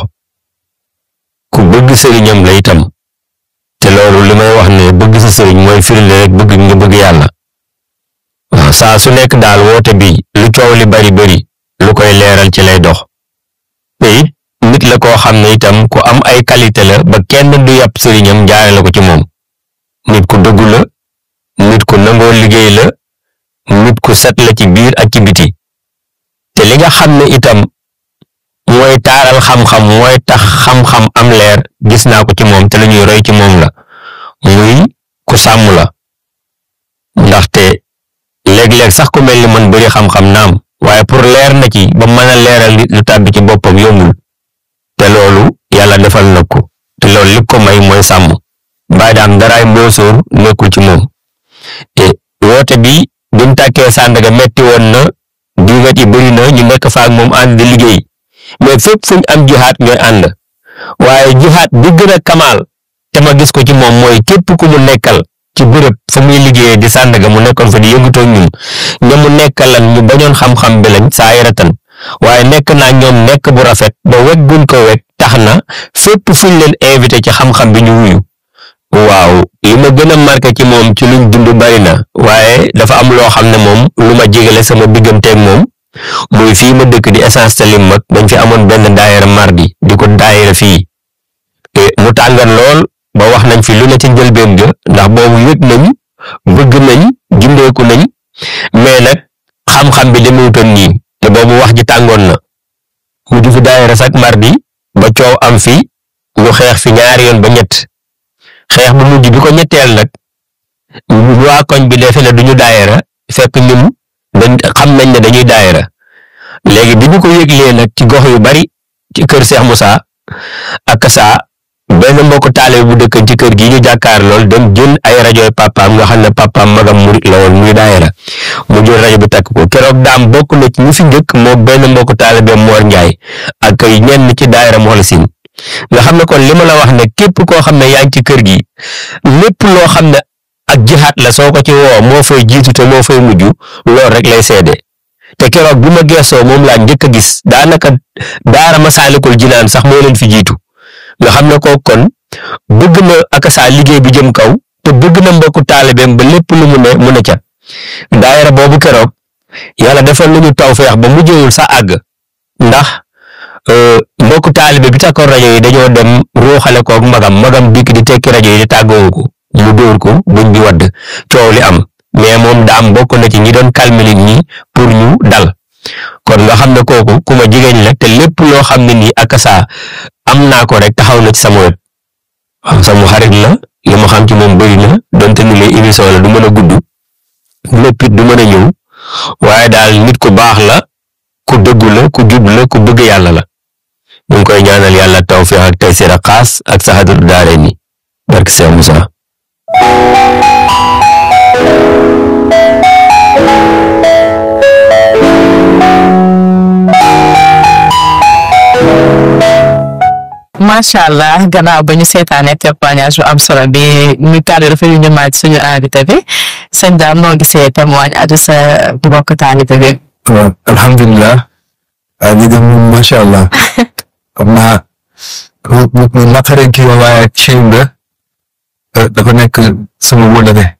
ku bëgg sëriñam la itam te loolu li may wax ne bëgg sa sëriñ mooy firnde rek bëgg nga bëgg yàlla waaw saa su nekk daal woote bi lu coow li bari lu koy leeral ci lay dox te it nit la koo xam ne itam ku am ay qualité la ba kenn du yàpp sëriñam jaare la ko ci moom nit ku dëggu la nit ku nangoo liggéey la nit ku set la ci biir ak ci biti te li nga xam ne itam mooy taaral xam-xam mooy tax xam-xam am leer gis naa ko ci moom te la ñuy roy ci moom la muy ku sàmm la ndaxte léeg-léeg sax ku mel ni man bari xam-xam naam waaye pour leer na ci ba mën a leeral nit lu tàbbi ci boppam yombul te loolu yàlla defal na ko te loolu li ko may mooy sàmm Baye Dame daraay mboosóor nekkul ci moom te woote bi mu tàkkee Sandaga metti woon na digat yi bëri na ñu nekk fa ak moom ànd di liggéey mais fépp fuñ am jihaat ñooy ànd waaye jihaat bi gën a kamaal te ma gis ko ci moom mooy képp ku mu nekkal ci bërëb fa muy liggéeyee di Sandaga mu nekkoon fa di yëngatoo ñun ña mu nekkalan ñu bañoon xam-xam bi lañ saa yaratan waaye nekk naa ñoom nekk bu rafet ba weg guñ ko weg tax na fépp fuñ leen invité ci xam-xam bi ñu wuyu waaw li ma gën a marqué ci moom ci luñ dund bari na waaye dafa am loo xam ne moom lu ma jégale sama digganteeg moom muy fii ma dëkk di essence talim mag dañ fi amoon benn daayira mardi di ko daayira fii mu tàngan lool ba wax nañ fi lu ne ci njëlbeen ga ndax boobu yëg nañ bëgg nañ gindeeku nañ mais nag xam-xam bi demewutoon nii te boobu wax ji tàngoon na mu di fi daayira sak mardi ba coow am fi ñu xeex fi ñaari yoon ba ñett xeex bu mujj bi ko ñetteel nag waa koñ bi defe ne duñu daayira fekk ñun xam nañ ne dañuy daayira léegi bi ñu ko yëglee nag ci gox yu bari ci kër Cheikh Moussa ak saa benn mbokk taale bu dëkk ci kër gi ñu jàkkaar lool dem jël ay rajoy papaam nga xam ne papaam magam murit la woon muy daayira mu jël rajo bi takk ko keroog daam bokk na ci ñu fi njëkk moo benn mbokk taale be Mor Njaay ak ñenn ci daayira Moxlasin nga xam ne kon li ma la wax ne képp koo xam ne yaa ngi ci kër gi lépp loo xam ne ak jihaat la soo ko ci woo moo fay jiitu te moo fay mujj loolu rek lay seede te keroog bi ma geesoo moom laa njëkk a gis daanaka daara Masaalikul Jinaan sax moo leen fi jiitu nga xam ne kooku kon bëgg na ak saa liggéey bi jëm kaw te bëgg na mbokku taalibeem ba lépp lu mu ne ca daayira boobu keroog yàlla defal nañu tawfeex ba mujjewul sa àgg ndax mbokku taalibe bi takkoon rajo yi dañoo dem ruuxale koog magam bikk di tekki rajo yi di tàggoowu ko mu dóor ko buñ bi wadd coow li am mais moom daam bokk na ci ñi doon calmer nit ñi pour ñu dal kon nga xam ne kooku ku ma jigéen la te lépp loo xam ne nii ak saa am naa ko rek taxaw na ci sama wet waaw sama xarit la li ma xam ci moom bëri na donte ni lay émission la du mën a gudd lépp it du mën a ñëw waaye daal nit ku baax la ku dëggu la ku jub la ku bëgg yàlla la ñu ngi koy ñaanal yàlla tawfiq ak tayseer ak xaas ak saxaadatu daare ni barke Cheikh Moussa macha allah gannaaw ba ñu seetaanee témoignage bu am solo bi muy kàddu rafet yu ñu maaj suñu invité bi sëñ Dame noo gisee témoignage sa mbokk taalibe bi. waaw alhamdulilah. ñu dem moom macha allah. xam naa mu naqaree kii waaye Cheikh Ibra dafa nekk sama wóolare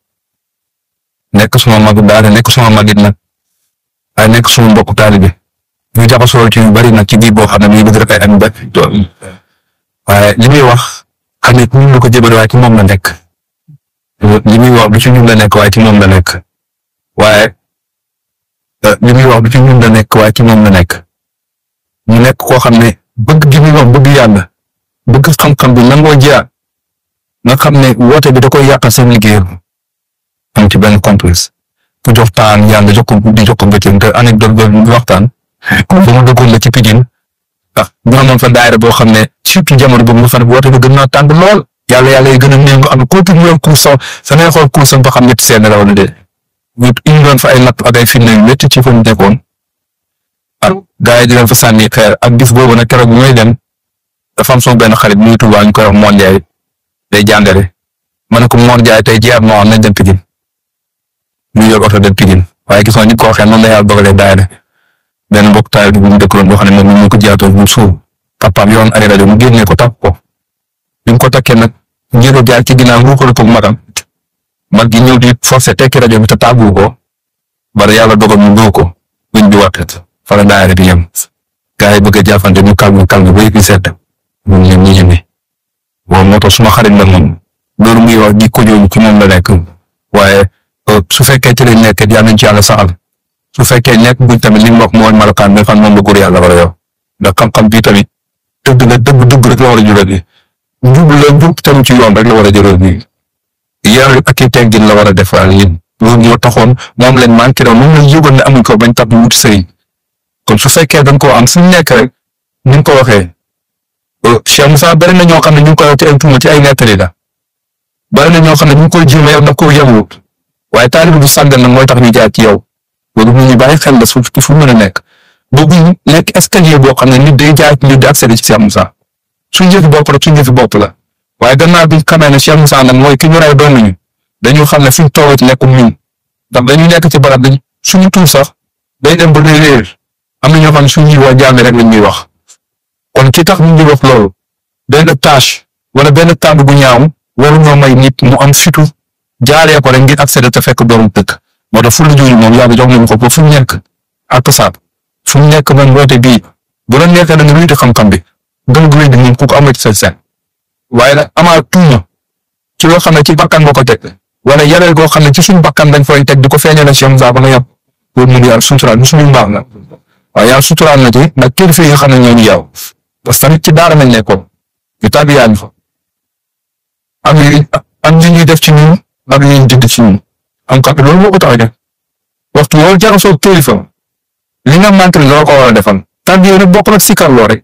nekk suma magu daara nekk suma magit nag waaye nekk suma mbokku taalibe ñu jaxasoo ci yu bari nag ci biir boo xam ne muy bëgg rek ay am ba waaye li muy wax xam ne ñun lu ko jëbal waaye ci moom la nekk li muy wax du ci ñun la nekk waaye ci moom la nekk waaye li muy wax du ci ñun la nekk waaye ci moom la nekk mu nekk koo xam ne bëgg gi muy wax bëgg yàlla bëgg xam-xam bi nangoo jiyaat nga xam ne woote bi da koy yàqal seen liggéey am ci benn complexe ku jox taan yàlla jox ko di jox ko bëccëg te anecdote boobu waxtaan ba ma dëggoon la ci Pikine ah ñu amoon fa daayira boo xam ne surtout jamono boobu nga xam ne woote bi gën naa tàng lool yàlla yi gën a néew nga am koo tudd ñu cours sax sa ngay xool cours ba xam ñetti seen raw na de ñu indi doon fa ay natt ak ay firnde yu métti ci fa ñu nekkoon ak gars yi di leen fa sànni xeer ak bis boobu nag keroog bi may dem dafa am sama benn xarit muy Tuubaa ñu koy wax Mor Ndiaye day jàngale ma ne ko Mor Ndiaye tey jiyaat moo am nañ dem Pikine ñu yor oto dem Pikine waaye gis nga ni ko waxee noonu la yàlla dogalee daayira benn mbokk taal bi mu dëkkaloon boo xam ne moom ñu ko jiyaatoon mu suuf papaam yoon ari rajo mu génnee ko takk ko bi mu ko takkee nag njëriñ jaar ci ginnaaw ruukale ko magam mag gi ñëw di forcé tekki rajo bi te tàggu ko bari yàlla dogal mu dóor ko buñ bi waxet fa la daayira bi yem gaa yi bëgg a jàppante ñu calme ba yëpp sedd ñun ñun ñu ñëwee moom moo tax suma xarit nag moom loolu muy wax di ko jooju ci moom la nekk waaye su fekkee ci lañ nekk yàlla nañ ci yàlla saxal su fekkee nekk buñ tamit li mu wax mooy melokaan bi xam moom la góor yàlla war a yor ndax xam-xam bii tamit dëgg la dëgg rek la war a jural nii njub tamit ci yoon rek la war a jural nii yar ak i teggin la war a defal yéen loolu ñoo taxoon moom leen manqué doon moom lañ yëgoon ne amuñ ko bañ tax wuti sëriñ kon su fekkee dañ koo am suñu nekk rek ni nga ko waxee Cheikh Moussa bari na ñoo xam ne ñu ngi koy wax ci ay tuuma ci ay nettali la bari na ñoo xam ne ñu ngi koy jéem a yow nag koo yemwut waaye taalibe bu sàggan nag mooy tax ñu jaar ci yow loolu mu ñu bàyyi xel la fu mën a nekk boobu nekk escalier boo xam ne nit day jaar ci nit di accéder ci Cheikh Moussa suñu yëfi bopp rek suñu yëfi bopp la waaye gannaaw bi xamee ne Cheikh Moussa nag mooy ki ñu ray doon nañu dañu xam ne fi ñu toogee ci nekkul ñun ndax dañu nekk ci barab dañ suñu tuur sax day dem ba day réer am na ñoo xam ne suñuy wax jaame rek lañ ñuy wax kon ki tax ñu ngi wax loolu benn tâche wala benn kàddu bu ñaaw waru ñoo may nit mu am fitu jaaree ko rek ngir accéder te fekk doomu dëkk moo tax fu la jógee moom yàlla jox nañu ko ba fu mu nekk ak saab fu mu nekk man woote bii bu la nekkee da nga wéy di xam-xam bi gën gu wéy di moom ku ko amee ci sa seen waaye nag amaa tuuma ci loo xam ne ci bakkan nga ko teg wala yareel goo xam ne ci suñu bakkan dañ fay teg di ko feeñal Cheikh Moussa ba nga yàpp loolu mu ngi yàlla suturaal ñu suñu mbaax la waaye yàlla suturaal na ci nag kilifa yi nga xam ne ñoo ñu yow parce que tamit ci daara nañ nekkoon ñu tàbbiyaan fa am li ñuy def ci ñun ak li ñuy dindi ci ñun am kàddu loolu moo ko tax a def waxtu loolu jaxasoo kilifa li nga manqué loo ko war a defal tàbbiyo nag bokk nag si karloo rek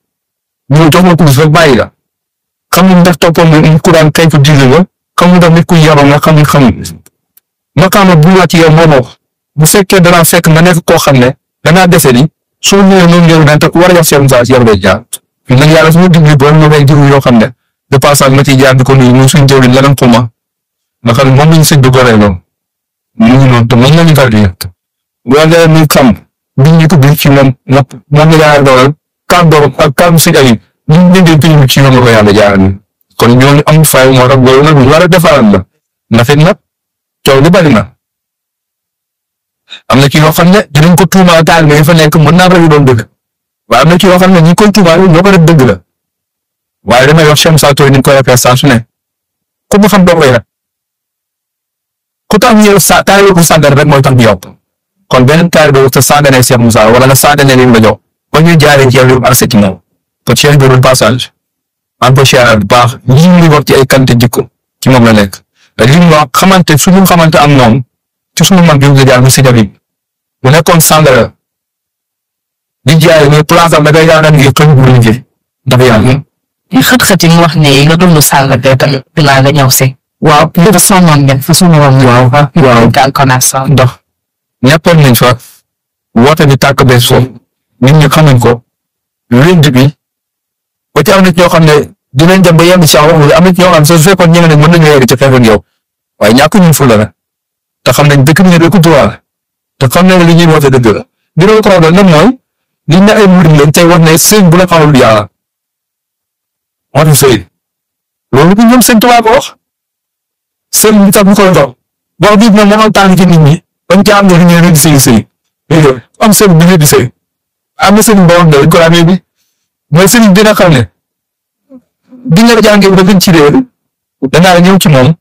ñu jox ma kurus rek bàyyi la xamul ndax toppoon na ku daan kay ko digle nga xamul ndax nit ku yaroon nga xamul makaama bu la ci yow moo wax bu fekkee danaa fekk nga nekk koo xam ne danaa dese ni soo ñëwee noonu yow dañ war a jox Cheikh Moussa si yow day jaar nag yàlla suñu digli boole ma may jiwu yoo xam ne de passage ma ciy jaar di ko nuyu muy suñu jëwriñ leneen xuma nga xam ne moom lañu sëñ bi goree loolu mu ngi noonu te moom lañu tarbiya bu la leen ñu xam biñ ñu ko biir ci moom moom la yàlla doolal kàddoom ak kàddu si ay ñu leen di ci yoon la ko yàlla jaaral kon ñooñu am fay moo tax loolu nag lu war a defaral la ndax it nag coow li bari na am na ci yoo xam ne dinañ ko tuumaal taal mais fa nekk mën naa rayu doon dëgg waaye am na ci yoo xam ne ñi koy tuumaal ñoo ko def dëgg la waaye damay wax Cheikh Moussa Touré ni ñu koy defee saa su ne ku mu xam doo koy rek ku tax ñu sa taal ko sàggan rek mooy tax ñu yokk kon benn taal boobu te sàgganee Cheikh Moussa wala nga sàgganee li mu la jox ba ñuy jaaree ci yow yu accès ci moom kon Cheikh bi doon passage en peu cher bu baax lii muy wax ci ay qualité jikko ci moom la nekk li mu wax xamante suñu xamante am moom ci suñu mag bi nga jaar mu si jabi bu nekkoon sàngara di jaay mais place am da ngay yaakaar ni xëy bu liggéey ndax yàlla xët-xët yi mu wax ne nga dund sàngara tamit bilaa nga ñëw si. waaw dafa sonnoon ngeen fa sonnoon. waaw daal connaissance. ndax ñàppoon nañ fa woote bi tàkk bee foofu nit ñi xamuñ ko lundi bi ba ci am nit ñoo xam ne dinañ dem ba yem si am na ñoo xam ne su fekkoon ñeneen mën nañu yegg ci xeex ak yow waaye ñàkk ñu fu la rek te xam nañ dëkk bi ñu dëkk droit te xam nañ li ñuy woote dëgg la li doon problème nag mooy liñ ne ay murid lañ tey wax ne sëñ bu la xamul yàlla moo tax sëy loolu bi ñoom sëñ Tuubaa ko wax sëñ bi tax ñu koy dox wax bi moom moo tàng ci nit ñi bañ ci am ne ñu ne di sëy am sëñ bi di sëy am na sëñ boo xam ne dañ ko amee bi mooy sëñ dina xam ne bi nga jàngee ba gën ci réer danaa ñëw ci moom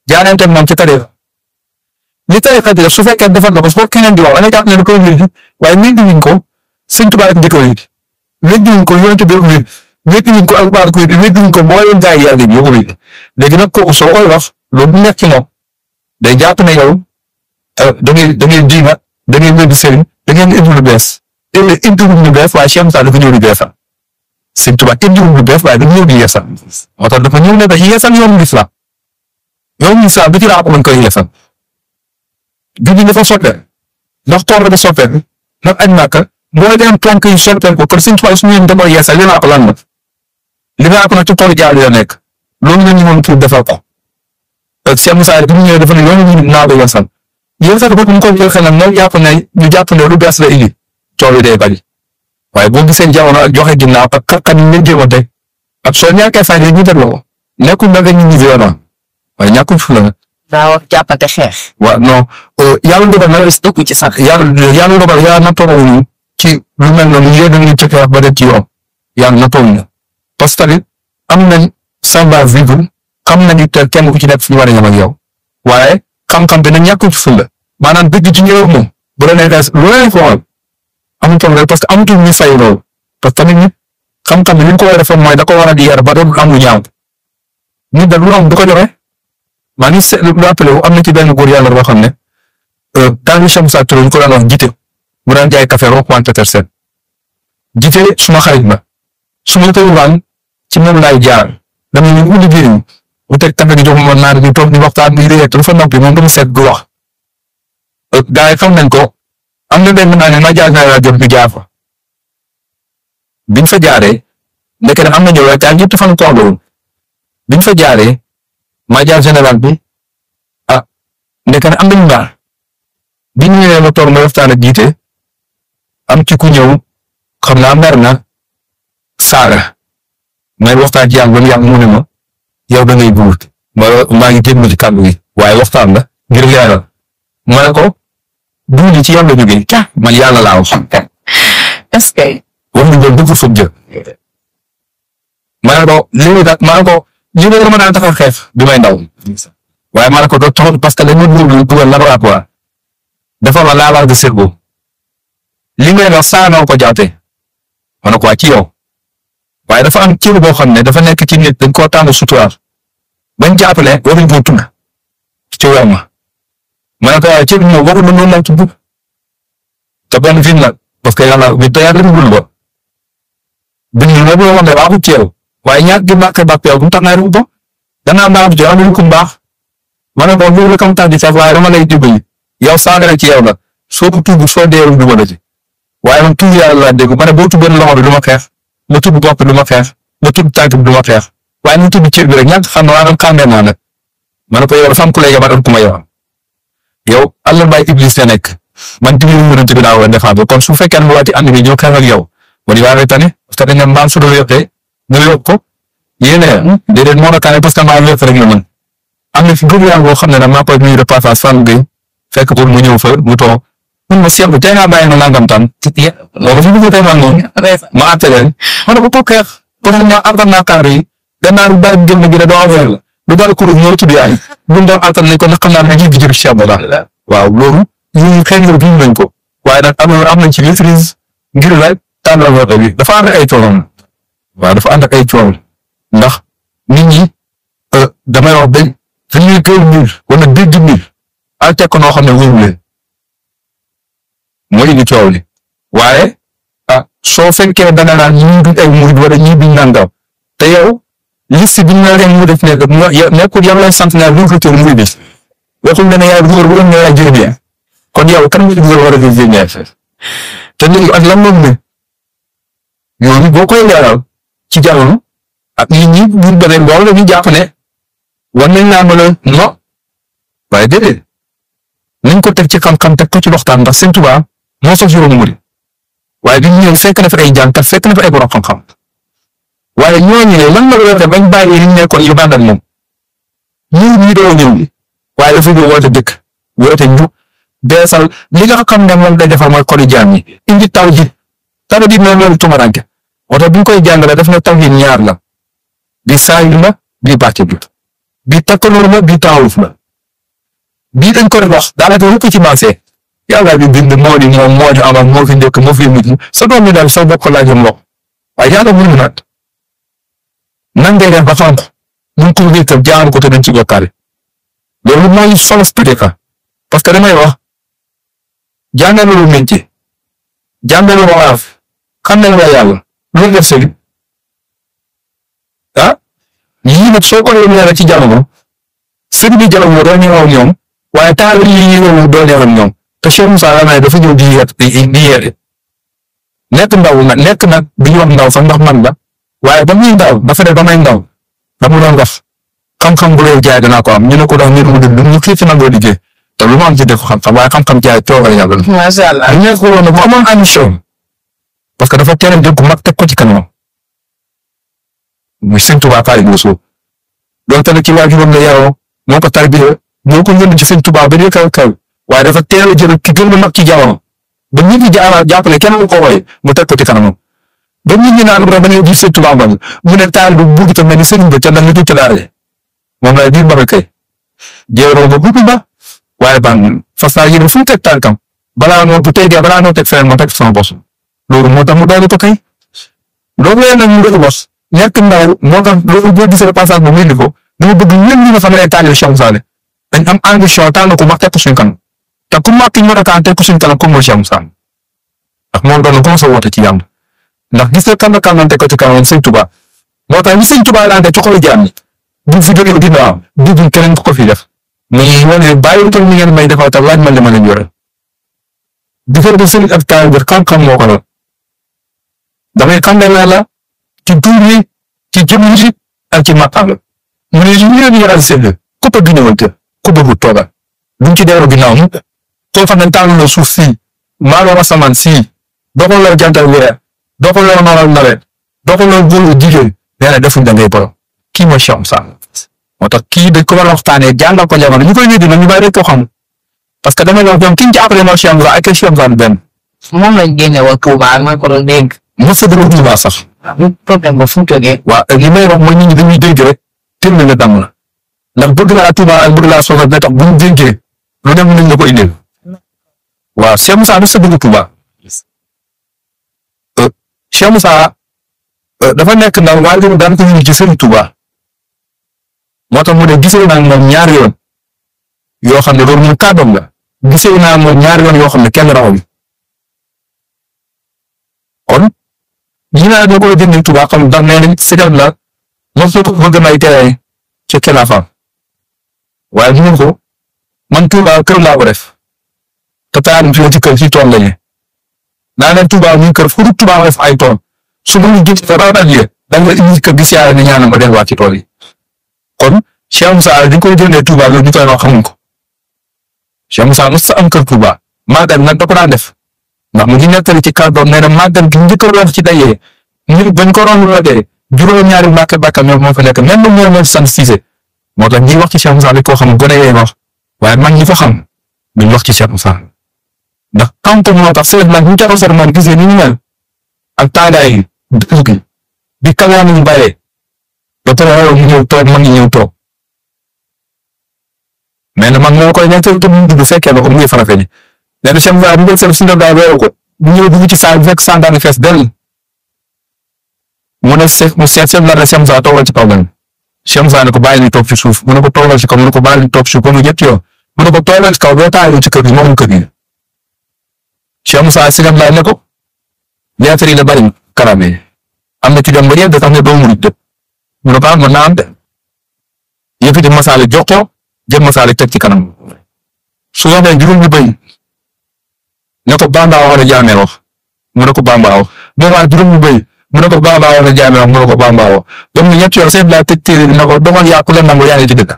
jaanante moom ci tarixa li tarixa bi su fekkee defal na ko su ko keneen di wax da nga jàpp ne da koy wér waaye wéddi wuñ ko sëñ Tuubaa di ko wéddi wuñ ko yonent bi wéddi wuñ ko alxuraan ko wéddi wuñ ko mboolem gaay yàlla yi ko wéddi léegi nag kooku soo koy wax loolu du nekk ci moom day jàpp ne yow da ngay diina da ngay wéddi sëriñ da ngeen indi lu bees indi lu bees waaye Cheikh Moussa dafa ñëw di beesal sëñ Tuubaa indi lu bees waaye dafa ñëw di yeesal moo tax dafa ñëw ne da yeesal yoonu lislaam bi ci laa ko mën koy yeesal julli dafa soppeeku ndax toor dafa soppeeku ndax añ Màkka mooy dem tànk yu soppeeku kon sëñ Tuubaa su ñu demoo yeesal li naa ko lan la li naa ko nag ci toolu jaar la nekk loolu la ñu mën pour defal ko Cheikh Moussa bi mu ñëwee dafa ne yoonu ñu naa ko yeesal yéen sax bopp mu ko jël xel nag ñoom ñu jàpp ne lu bees la indi coow li day bari waaye boo gisee jamono ak joxe ginnaaw ak xar-xar yi ñu jéemante ak soo ñàkkee fayda ñu def la ko nekkul na nga ñu violent waaye ñàkkul fu la nag. daa wax jàppante xeex. waaw non yàlla dogal na dëkku ci sax. yàlla dogal yaa na toog ci lu mel noonu yéen a ngi ci xeex ba dem ci yoon yàlla na toog na parce que tamit am nañ savoir vivre xam nañu te kenn ku ci nekk fi ñu war a yem ak yow waaye xam-xam bi nag ñàkkul ci ful la maanaam dëgg ci ñëw moom bu la neexee lu leen ko waxal amutoon rek parce que amutul ñu fay loolu parce que tamit nit xam-xam bi li ñu ko war a defee mooy da ko war a di yar ba doon am lu ñaaw nit da lu am du ko joxe maa ngi seetlu lu rappelé wu am na ci benn góor yàlla boo xam ne daal di Cheikh Moussa Touré ñu ko daan wax jiite mu daan jaay café Roquan Petersen jiite suma xarit ba su ma koy waan ci moom laay jaar dama ñu mu liggéey mu teg café gi jox ma naar ñu toog ñu waxtaan muy réer dafa noppi moom dama seet du wax gars yi xam nañ ko am na benn naa ne ma jaar naa jot ñu jaar fa biñ fa jaaree ndeke am na ñëw jaar ñëpp dafa toog woon biñ fa jaaree ma jaar général bi ndeke am nañu mbaar biñ ñëwee ma toog ma waxtaan ak jiite am ci ku ñëw xam naa mer na saaga may waxtaan ci yàlla ba mu yàgg mu ne ma yow da ngay buur maa ngi jéem ci kàddu gi waaye waxtaan la ngir leeral ma ne ko duuli ci yàlla jógee man yàlla laa wax. est-ce que. wax nañ loolu dëgg foofu jë. ma ne ko lii nag ma ne ko lii nag dama daan taxaw xeex bi may ndaw. waaye ma ne ko doo taxaw parce que dañoo dugal laboratoire dafa ma lavage de cerveau li ngay wax saa noo ko jaatee ma ne ko waa ci yow waaye dafa am cër boo xam ne dafa nekk ci nit dañ koo tànn suturaal bañ jàppale waruñ koo tudd ci weer ma ne ko waaye cër bi moom warul noonu la tudd te benn fi nag parce que yàlla bi te yàlla rëbbul ba biñ la boo wax ne waxu ci yow waaye ñaar gi bàkkee bàkkee yow bu mu tax ngay rëbb ba danaa baax ci am ku baax ma ne ko loolu la comme tax di sax waaye dama lay dimbali yow saaga rek ci yow la soo ko tudd soo deewul du ma la ci waaye man tudd yàlla laa dégg ma ne boo tuddee loxo bi du ma xeex ma tudd bopp bi du ma xeex ma tudd tànk bi du ma xeex waaye mu tudd cër bi rek ñàkk xam naa xàmmee naa nag ma ne ko yow dafa am ku lay yabaat ku ma yow yow àll bay iblis la nekk man dimbali mu doon ci ginnaaw la defaa kon su fekkee ne waati ànd bi ñoo xeex ak yow wala yaa ngi tane parce que dañ ne mbaam su doon yokkee nga yokk ko yéen déedéet moo tax parce que mbaam yokk rek la mën am na fi gëm yaa boo xam ne nag maa koy nuyu de passage fan bi fekk pour mu ñëw fa mu toog mun ma seetlu tey ngaa bàyyi na nangam tan loolu fi mu tey man noonu ma àtte leen ma ne ko xeex pour ñu àttan naa kaar yi gannaaw bàyyi gëm na gi ne doo affaire la lu dara kuréel ñëw tudd yaay buñ doon àttan nañ ko nag xam naa ne ji di jël Cheikh Bada waaw loolu ñu xëy na gëm nañ ko waaye nag am nañ ci maîtrise ngir la tànnal woote bi dafa ànd ak ay coono waaw dafa ànd ak ay coono ndax nit ñi damay wax dañuy gëw mbir wala dégg mbir al teg ko noo xam ne wóorul leen mooy indi coow li waaye soo fekkee da nga naan ñii duñ ay murid wala ñii duñ nangam te yow liste bi ñu la leen mu def nekk nekkul yow lay sant naa lu ko teel muy bis waxul ne yaay góor bu doon ne yaay jërëjëf kon yow kan nga war a jërëjëf te léegi ak lan moom ne yow boo koy leeral ci jamono ak nit ñi buñ bëre loolu la ñu jàpp ne war nañ naa mën a no waaye déedéet nañ ko teg ci xam-xam teg ko ci waxtaan ndax Sëñ Tuubaa moo sos yoonu murid waaye bi ñu ñëw fekk na fa ay jàngkat fekk na fa ay borom xam-xam waaye ñooñu ne lan la war a def bañ bàyyi li ñu nekkoon yu bàndal moom ñii doo ñëw waaye dafa ñëw woote dëkk woote ñu beesal li nga xam ne moom lay defar mooy xoli jaam ñi indi taw ji taw ji noonu loolu tumaranke oto bi ñu koy jàngale def na taw yi ñaar la bi saayir la bi bàcce bi bi takkaloor la bi taawuf la bii dañ ko wax daanaka lu ko ci marché yàlla bi bind moo di moom moo ñu amal moo fi njëkk moo fi mujj sa doom bi daal sa bopp laa jëm mbokk waaye yàlla mënu naat nan ngay def ba xam mun ko wéetal jaamu ko te dañ ci bokkaale loolu mooy solo spécifique parce que damay wax jàngal lu métier jàngal lu waaf xam nañ la yàlla loolu def sëriñ yii nag soo ko leeral ci jamono sëriñ bi jamono doo ñëw ak ñoom waaye taal yi ñëw doo ñëw ak ñoom te Cheikh Moussa Lamine dafa ñëw di yeete nekk ndaw nag nekk nag bi ñu wax ndaw sax ndax man la waaye ba muy ndaw dafa ne ba may ndaw da mu doon wax xam-xam bu lay jaay danaa ko am ñu ne ko doon ñu xiif nangoo liggéey te lu ma am ci def xam-xam waaye xam-xam jaay toogal yàlla la. macha allah. ñu nekk woon bu amoon ambition parce que dafa teel a jël ku mag teg ko ci kanamam muy Sëñ Tuubaa Xaadimu Rasuul donte nag ci waajuram la yaroo moo ko tarbiya moo ko yónni ci Sëñ Tuubaa ba kaw kaw waaye dafa teel a jël ki gën a mag ci jamono ba nit ñi jàppale kenn mu ko wooye mu teg ko ci kanamam ba nit ñi naan ba dañoo gis Sëñ Tuubaa man mu ne taal bu bugg tam mel ni sëriñ ba ca la ñu ca daara moom lay biir ba kay jéeroo ba bugg ba waaye ban fas yéene fu mu teg tànkam balaa noo teg feneen ma teg sama bos loolu moo tax mu doon ko kay loolu la nag mu doon bos ñàkk ndaw moo tax loolu boo gisee passage bu mu ko dama bëgg ñun ñi nga xam ne ay taalibe Cheikh Moussa dañ am ambition tànn ko mag teg ko suñu kanam te ku mag ki ñu mën a tànn teg ko suñu kanam comme mooy Cheikh Moussa ndax moom doon na commencé woote ci yàlla ndax gis nga kan teg ko ci kanam Sëñ Tuubaa moo tax ni Sëñ Tuubaa daan ci xolu jaam bu fi jógee ginnaaw dégg keneen ko fi def mais wane bàyyi tool mi ngeen may defal te laaj ma li ma leen yore diggante sëriñ ak taalibe xam-xam moo ko doon damay xam ne la ci tur yi ci jëmm ji ak ci maqaam la mu ne ñu leen yaral seen ku bëgg ñëwal te ku bëgg toogal duñ ci dellu ginnaaw mu koo xam ne tànn la suuf si maaloo asamaan si doxal la jantal weer doxal la noolal nawet doxal la góor jigéen nee na defuñ da ngay borom kii mooy Cheikh Moussa moo tax kii dañ ko war a waxtaanee jàngal ko jamono ñu koy weddi nag ñu bàyyi rek ko xam parce que damay wax ñoom ki ñu jàppale mooy Cheikh Moussa ak Cheikh Moussa benn. moom lañ génne woon Touba mooy ko doon dégg. mos a dugg Touba sax. problème ba fu mu jógee. waaw li may wax mooy nit ñi dañuy dégg rek teel na nga damm la ndax bëgg naa Touba ak bëgg naa soxla dina tax bu ñu déggee lu dem nañ la ko indil waaw Cheikh Moussa mos a dugg Touba Cheikh Moussa dafa nekk ndaw waaye loolu daan ko yëngu ci Serigne Touba moo tax mu ne gisee naa moom ñaari yoon yoo xam ne loolu moom kàddoom la gisee naa moom ñaari yoon yoo xam ne kenn rawam kon ñi naa da koy jëndee Touba xam ndax nee nañ si la moom soo ko bëgg may tere ci Kelafam waaye ñu ne ko man Touba kër laa ko def te taal fi ci kër ci tool lañu naa leen Touba muy kër fu dul Touba def ay tool su ma ñu gis fa rawatina da nga indi kër gi siyaare ne ñaanal ma delluwaat ci tool yi kon Cheikh Moussa dañ koy jëndee Touba loolu ñu koy wax xamuñ ko Cheikh Moussa mos am kër Touba màggal nag da ko daan def ndax mu ngi nettali ci kàddoom nee na màggal gi njëkk a wax ci dayee ñu bañ ko doon wootee juróom-ñaari Mbàkke bàkkam ñoom moo fa nekk même ñoom ñoo sant Cissé moo tax ñuy wax ci Cheikh Moussa li koo xam gone yee wax waaye mag ñi fa xam duñ wax ci Cheikh Moussa ndax xam-xam moo tax seen mag ñu ca sar man gisee ni ñu mel ak taagaay dëkk gi di kalaan ñu bàyyee ba pare ñu ñëw toog mag ñi ñëw toog mais nag mag moo koy ñeenteel te mu dugg fekkee ba ko muy farafeñe nee na Cheikh Moussa bu seen suñu daa weeru ko bu ñëw dugg ci saal bu fekk santaane fees dell mu ne mu seet seen la Cheikh Moussa toogal ci kaw gan Cheikh Moussa ne ko bàyyi ni toog ci suuf mu ne ko toogal ci kaw mu ne ko bàyyi ni toog ci suuf ba mu ñetti yoon mu ne ko toogal ci kaw doo taayoo ci kër gi moom kër gi Cheikh Moussa si ngam laaj ne ko lettre yi la bari karame am na ci dem ba yéen da tax ne doo murit dëpp mu ne ko am naa am de yëkkati masaale jox ko jël masaale teg ci kanam su waxee juróom ñu bëy ne ko Bamba wax na jaamee wax mu ne ko Bamba wax boo waa juróom ñu bëy mu ne ko Bamba wax na jaamee wax mu ne ko Bamba wax donc ñett yoon seen laa tëj téere bi ne ko doxal yaa ku leen nangu yaa ngi ci dëkk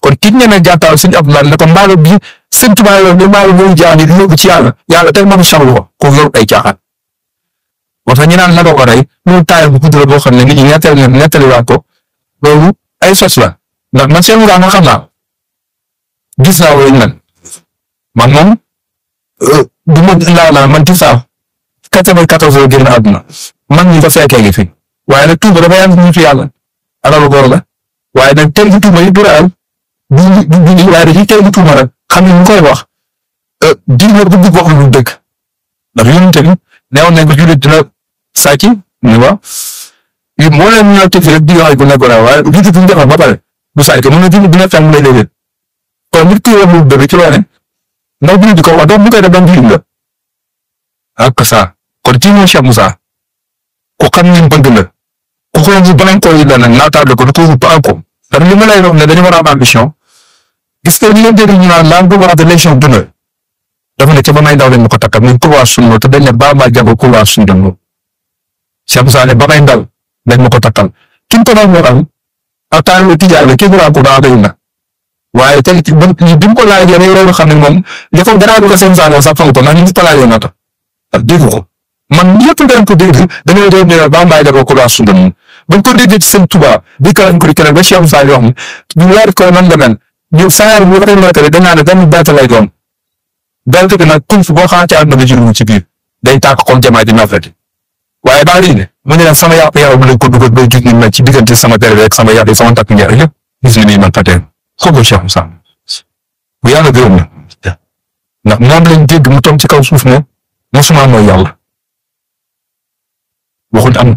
kon kii ñemee jàppal suñu Abdoulaye ne ko mbaalo bi seen tubaab yi ne mbaalo mooy jaam yi di yóbbu ci yàlla teg ma ko sàmm ko yow ay caaxaan moo tax ñu naan la ko rey loolu taayam bu gudd la boo xam ne nit ñi nettaliwaat ko loolu ay sos la ndax man seen nga xam naa gis naa wala ñu man moom du ma laa man gis naa 94 génn àdduna man ñi ko fekkee gi fi waaye nag tuuba dafa yàgg nitu yàlla alalu góor la waaye nag teel gi tuuma yi du raal du waaye dañuy teel gi tuuma rek xam ne ñu koy wax diine bu bëgg wax lu dëgg ndax yonente bi neewoon nañ ko jullit dina sàcc ne wa moo leen ñëw tëj rek di wax ko nekk waaye jullit bu ñu defar ba pare bu sàcc mën na jullit dina fenn lay déedéet kon nit ki wax lu dëgg ci loone ndax jullit di ko wax donc bu koy def doon jullit la ak ça kon kii mooy Cheikh Moussa ku xam ni bëgg la ku ko ñu bañ ko yi la nag naataable ko du ko wut ba ko ndax li ma lay wax ne dañu war a am ambition gis nga ñu leen dégg ñu naan la pouvoir de l'élection d'honneur dafa ne ca ba may ndaw leen ma ko takkal muy pouvoir suñu te dañ ne ba ma jago pouvoir suñu dem Cheikh Moussa ne ba may ndaw dañ ma ko takkal ki ko doon waral ak taal tijaan la ki ko ko daa doy na waaye tey bi mu ko laajee rek loolu xam ne moom li ko gannaaw bi ko seen saanoo sax fangu ko ndax ni mu ko laajee na tax ndax dégg ko man yëpp ngeen ko dégg da ngay doon ne ba mbaay da ko la sunda moom bañ ko déggee ci seen Tuubaa di kalañ ko di keneen ba Cheikh Moussa wax ni ñu laaj ko nan la mel ñu saar bu ko nekk dañ naan benn bant lay doon bant bi nag kun boo xamante àdduna bi jëriñu ci biir day tàkk comme jamaay di nafati waaye baa ngi ne mu ne sama yàpp yow bu lañ ko dugal ba jug ni mel ci diggante sama dere ak sama yàpp yi sama takk ngeer yëpp gis nga nii man fatee xoolal Cheikh Moussa bu yàlla gërëm na ndax moom lañ dégg mu toog ci kaw suuf ne mosuma mooy yàlla waxuñ am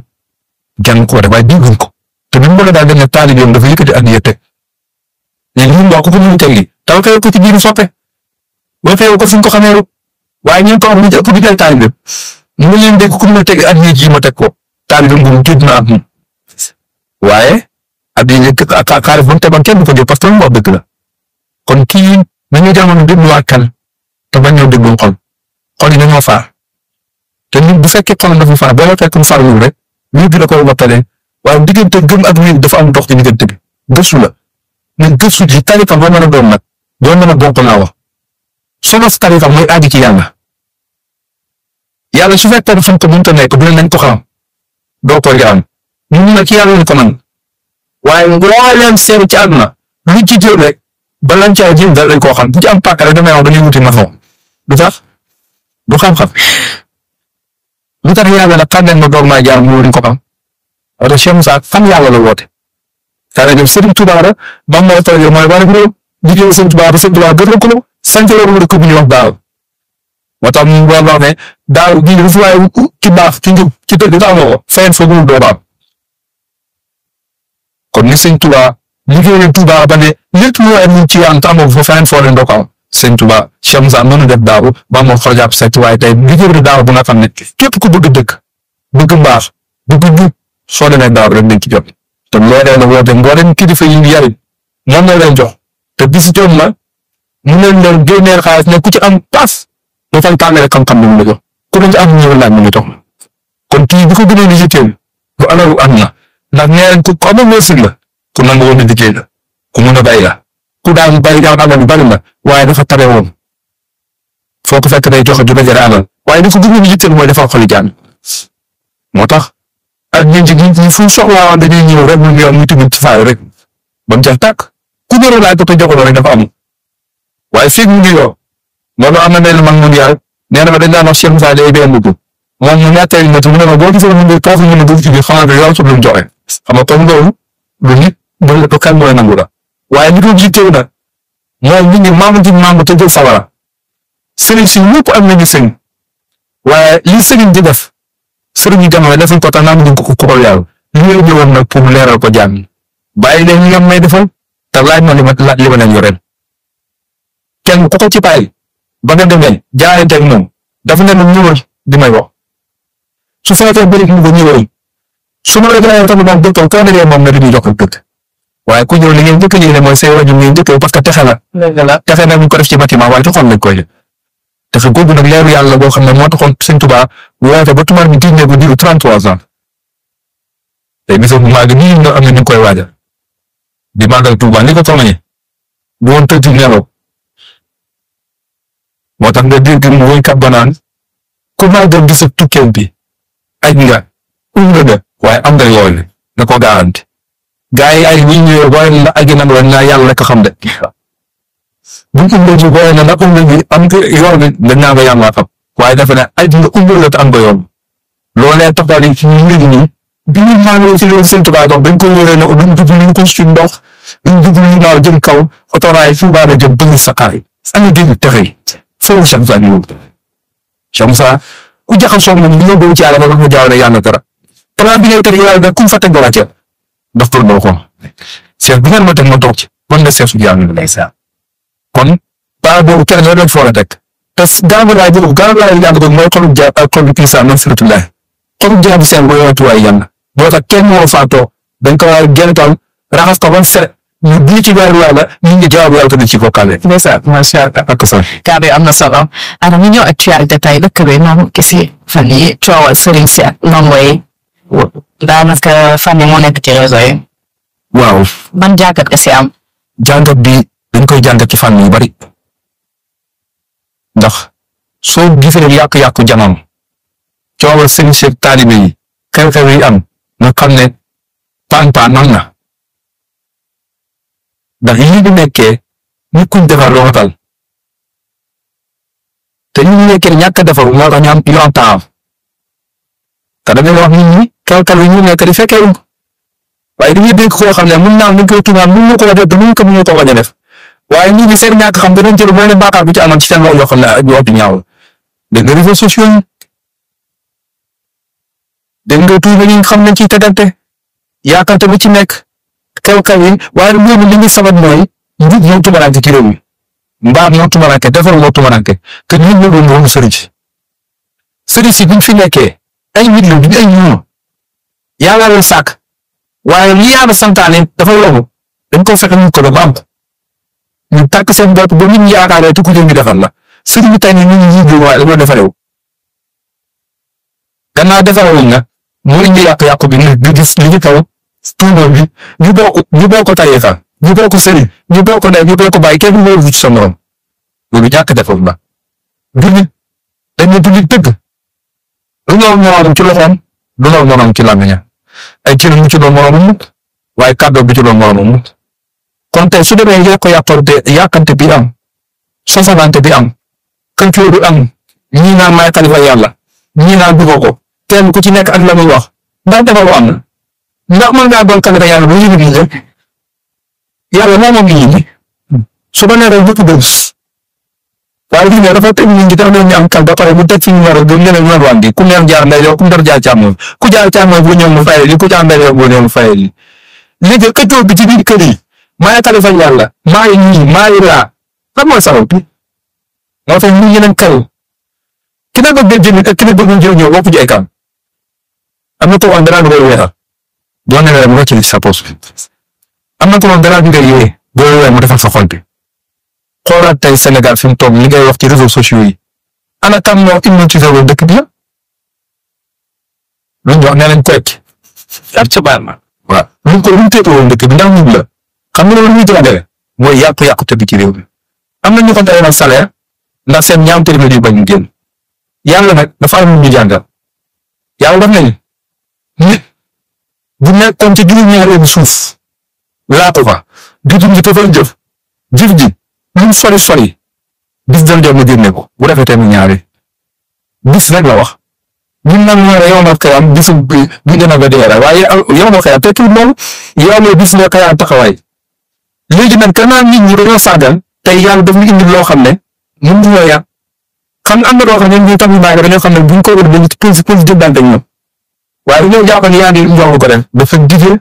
jàng ko waaye dégguñ ko te bi mu mën a daal ne taalibeem dafa yëkkati ak yette léegi ñun wax ko ñu teggi taw ko ci biir soppe boo feewu ko fi ñu ko xamee waaye ñu ko wax ñu ëpp bi del taalibeem mu ngi leen dégg ku mu teg ak yi ma teg ko taalibeem moom tudd na ak moom waaye ak yi xaalis bu mu tegoon kenn du ko jël parce que lu mu wax dëgg la kon kii nañu jamono dégluwaat kan te bañ ñëw déglu xol yi dañoo faar te nit bu fekkee xolam dafa faar boo ma fekk mu faar rek wér bi la ko waxtaanee waaye diggante gëm ak wér dafa am dox ci diggante bi gëstu la mais gëstu ji tariqa boo mën a doon nag doo mën a bokk laa wax solo tariqa mooy àgg ci yàlla su fekkee ne xam ko mënut a nekk du nañ ko xam doo ko jaam ñun nag ci yàlla lañ ko mën waaye mbooleem seeru ci àdduna lu ci jël rek balañ caa jëm dal lañ koo xam bu ci am pàkk rek damay wax dañuy wuti maçon du tax du xam-xam lu tax yàlla nag xam nañ ma doog maa jaar mu ko xam wala Cheikh Moussa xam yàlla la woote. saa ne Serigne Touba la ba mu mooy mooy wala juróom liggéey Serigne Touba ba Serigne Touba gën ko la sant la wala ko bu ñuy wax daaw moo tax mu wax ne daaw bii dafa waaye ci baax ci njub ci dëgg daa ma ko fayal fa mu doo baam kon ni Serigne Touba liggéey Touba ba ne lépp lu waay mu ci am tàmmoo fa feneen foo leen doo ko am Serigne Touba Cheikh Moussa noonu def daaw ba mu xool jàpp saytu waaye tey liggéey daaw bu nga xam ne képp ku bëgg dëgg bëgg mbaax bëgg njub soo demee daaw rek dañ ci jot te loolee la woote mboolem kilifa yi yari moom la leen jox te bis jot na mu leen doon génneel xaalis ne ku ci am paas doo fay tànnee rek xam-xam bi mu la jox ku ne ci am ñëw laaj mu ngi jox kon kii bi ko gënee di yitteel lu alalu am na ndax ñeneen ku amul wërsëg la ku nangu woon di liggéey la ku mun a bay la ku daan bay daan alal bari la waaye dafa tabe woon foo ko fekk day joxe du dajale alal waaye dafa gënee di yitteel mooy dafa xoli jaan moo tax ak ñun ci ñi fu soxlaa dañuy ñëw rek mu ngi am muy tamit faay rek ba mu jeex tàkk ku bëre laaj ko te joxuloo rek dafa am waaye fii mu ngi yoo loolu am na benn mag mu yàlla nee na ma dañ daan wax Cheikh Moussa day benn dugub moom mu ñatteel mu ne ma boo gisee mu ngi kooku ñu ne dugub ci biir xanaa ko yow lu mu joxe xam nga comme loolu lu nit mooy la kan mooy nangu la waaye li ko jiiteewu nag mooy ñu ngi maamu te jël sawara sëriñ si ñëpp am nañu sëriñ waaye li sëriñ di def sëriñ yi jamono defuñ ko tax naan duñ ko xool yàlla li ñu ñëwoon nag pour leeral ko jaam yi bàyyi leen ñu am may defal te laaj ma li ma leen yoreel kenn ku ko ci bàyyi ba nga demee jaayante ak moom dafa ne ñëwal di may wax su fekkee bëri mu ko ñëwal su ma la gën a tamit moom dëkk koo ne moom ne dañuy jox ko dëkk waaye ku ñëw li ngeen njëkk a ñëw ne mooy say wàññi ngeen njëkk parce que texe la texe nag ñu ko def ci bâtiment waaye taxoon lañ koy te fa googu nag leeru yàlla boo xam ne moo taxoon Sëñ Tuubaa woote ba tumaar mi génne ko diiru 33 ans tey bisoo bu màgg nii nga am ne ñu ngi koy waajal di màggal Tuubaa ni ko soxnañe du woon tëdd nelaw moo tax nga dégg mu woy kat ba naan ku màggal di sa tukkeel bi aj nga nga waaye am nga loolu na ko garanti gaa yi ay ñi ñëwee booy la aji nan wala yàlla rek xam de bu ñu ëmbee ji booy na nag ëmbee bi am nga yoon bi dañ naa ko yàlla xam waaye dafa ne aj nga ëmbee la te am nga yoon loolee tax daal ci ñu léegi nii bi ñu maanaam ci loolu Sëñ Tuubaa dox dañ ko wéree ne duñ dugg ñu ko suñu ndox duñ dugg ñu naaw jëm kaw otoraay fu baa jëm bëgg saqaay ana dégg texe foofu Cheikh Moussa ñëw Cheikh Moussa ku jaxasoo moom li nga bëgg ci yàlla ba nga jaawale yàlla dara plan bi ngay teg yàlla da ku fa teg nga wàcce ndax pour doo ko seet bi ngeen ma teg ma toog ci man nga seet su yàlla ndeysaan kon ba boobu kenn la doon foog a teg te gaamu laay boobu gaamu laay yàlla boobu mooy xolu jaab ak xolu kiisa na firatullah xolu jaab seen mooy wàccuwaay yàlla moo tax kenn moo faatoo dañ ko war a gental raxas ko ba set ñu bii ci weer yàlla ñu ngi jaabu yàlla te ci bokkaale. ndeysaan macha allah ak sa kàddu yi am na solo ana ñu ñëw actualité tey dëkk bi noonu kisi fan yi coowal sëriñ si ak ndongo yi daanaka fan yi moo nekk ci réseau yi. waaw ban jàngat nga si am. jàngat bi dañ koy jàngat ci fànn yu bari ndax soo gisee yàqu-yàqu jamono coowal sëriñ seeg taalibe yi xew-xew yi am nga xam ne paan am na ndax yi ñu nekkee nit kuñ defar loo tal te ñu nekkee ñàkk a defaru moo tax ñu am temps te da ngay wax nit ñi xew-xew yi ñu nekk di fekkee waaye dañuy dégg koo xam ne mun naa ñu koy tuumaal mun ñu ko def dañu ko mun ko bañ a def waaye ñi ngi seen ñàkk xam danañ jël mooy ne bàkkaar bu ci amoon ci seen wax yoo xam ne ñu wax du ñaaw dégg nga réseaux sociaux yi dégg nga tuuti ñu xam nañ ciy tegante yaakaante bu ci nekk xew-xew yi waaye loolu li ñu sabab mooy nit ñoo tumaranke ci réew mi mbaam ñoo tumaranke defar moo tumaranke te nit ñoo doon woon sëriñ si buñ fi nekkee ay nit la duñ ay ñoo yàlla leen sàkk waaye li yàlla santaane dafa yomb dañ ko fexe ñu ko ba am ñu tàkk seen bopp ba nit ñi yaakaaree te ku ñu defar la sëriñ bi tey nii nit ñi waaye dañoo defarewu gannaaw defarewuñ nag moo indi yàqu-yàqu bi ñu gis li ñu kaw tuuma bi ñu bokk tariixa ñu bokk sëriñ ñu bokk ndey ñu bokk bàyyi kenn wóoru ci sa morom loolu ñàkk defar la jullit dañ ne jullit dëgg lu ñëw moroom ci loxoom lu ñëw moroom ci làmmiñam ay cër mu ci doon moroomam mukk waaye kàddu bi ci doon moroomam mukk kon tey su demee yàqante bi am sosalante bi am xëccoo bi am ñii naan may xalifa yàlla ñii naan dugg ko kenn ku ci nekk ak la muy wax ndax defar lu am na ndax mën ngaa doon xalifa yàlla ba yëngu nii rek yàlla moo moom nit ñi su ko neexee ñëpp déglu waaye li ne dafa teg nit ñi dafa ñu am kal ba pare mu teg fi ñu war a gëm ñeneen ñu war ku neex jaar ndeyjoor ku neex jaar càmmoñ ku jaar càmmoñ bu ñëw mu fayal li ku jaar ndeyjoor bu ñëw mu fayal li léegi xëccoo bi ci biir kër yi maay xalifa yàlla maay ñii maay laa lan mooy sabab bi moo tax ñu yeneen kaw ki na bëgg jënd ak ki na bëgg jëw ñëw bokku ji ay kam am na ko wax dara koy weexal boo nee mu rocc sa poos bi am na ko wax dara ngay yee boo weex mu defal sa xol bi xoolaat tey Sénégal fi mu toog li ngay wax ci réseaux sociaux yi ana kam moo hypnotisé woon dëkk bi la lu ñu wax nee nañ ko wecc yar ca baal ma waaw lu mu téete woon dëkk bi ndax nit la xam nga loolu muy jëlaat mooy yàqu-yàqu te bi ci réew mi am na ñu ko tayal salaire ndax seen ñaam téeméer yu bañ ñu génn yàlla nag dafa am lu ñu jàngal yàlla daf nañu nit bu nekkoon ci juróom-ñaareelu suuf laatu fa di dund te fay jëf ji lu mu sori bis dal jot mu génne ko bu defee tamit ñaari bis rek la wax ñun nag ñoo ne yow nag xëyam bisu bi gën a ba dee waaye yow nag xëyam te tuut loolu yow ne bis nga xëyam taxawaay léegi nag gannaaw nit ñi dañoo sàggal tey yàlla daf ñu indi loo xam ne ñun ñoo yàq xam nga am na loo xam ne ñun tamit bàyyi dañoo xam ne buñ ko wër dañu ci police jëndante ak ñoom waaye dañoo jàpp ne yaa ngi jox ko def dafa digle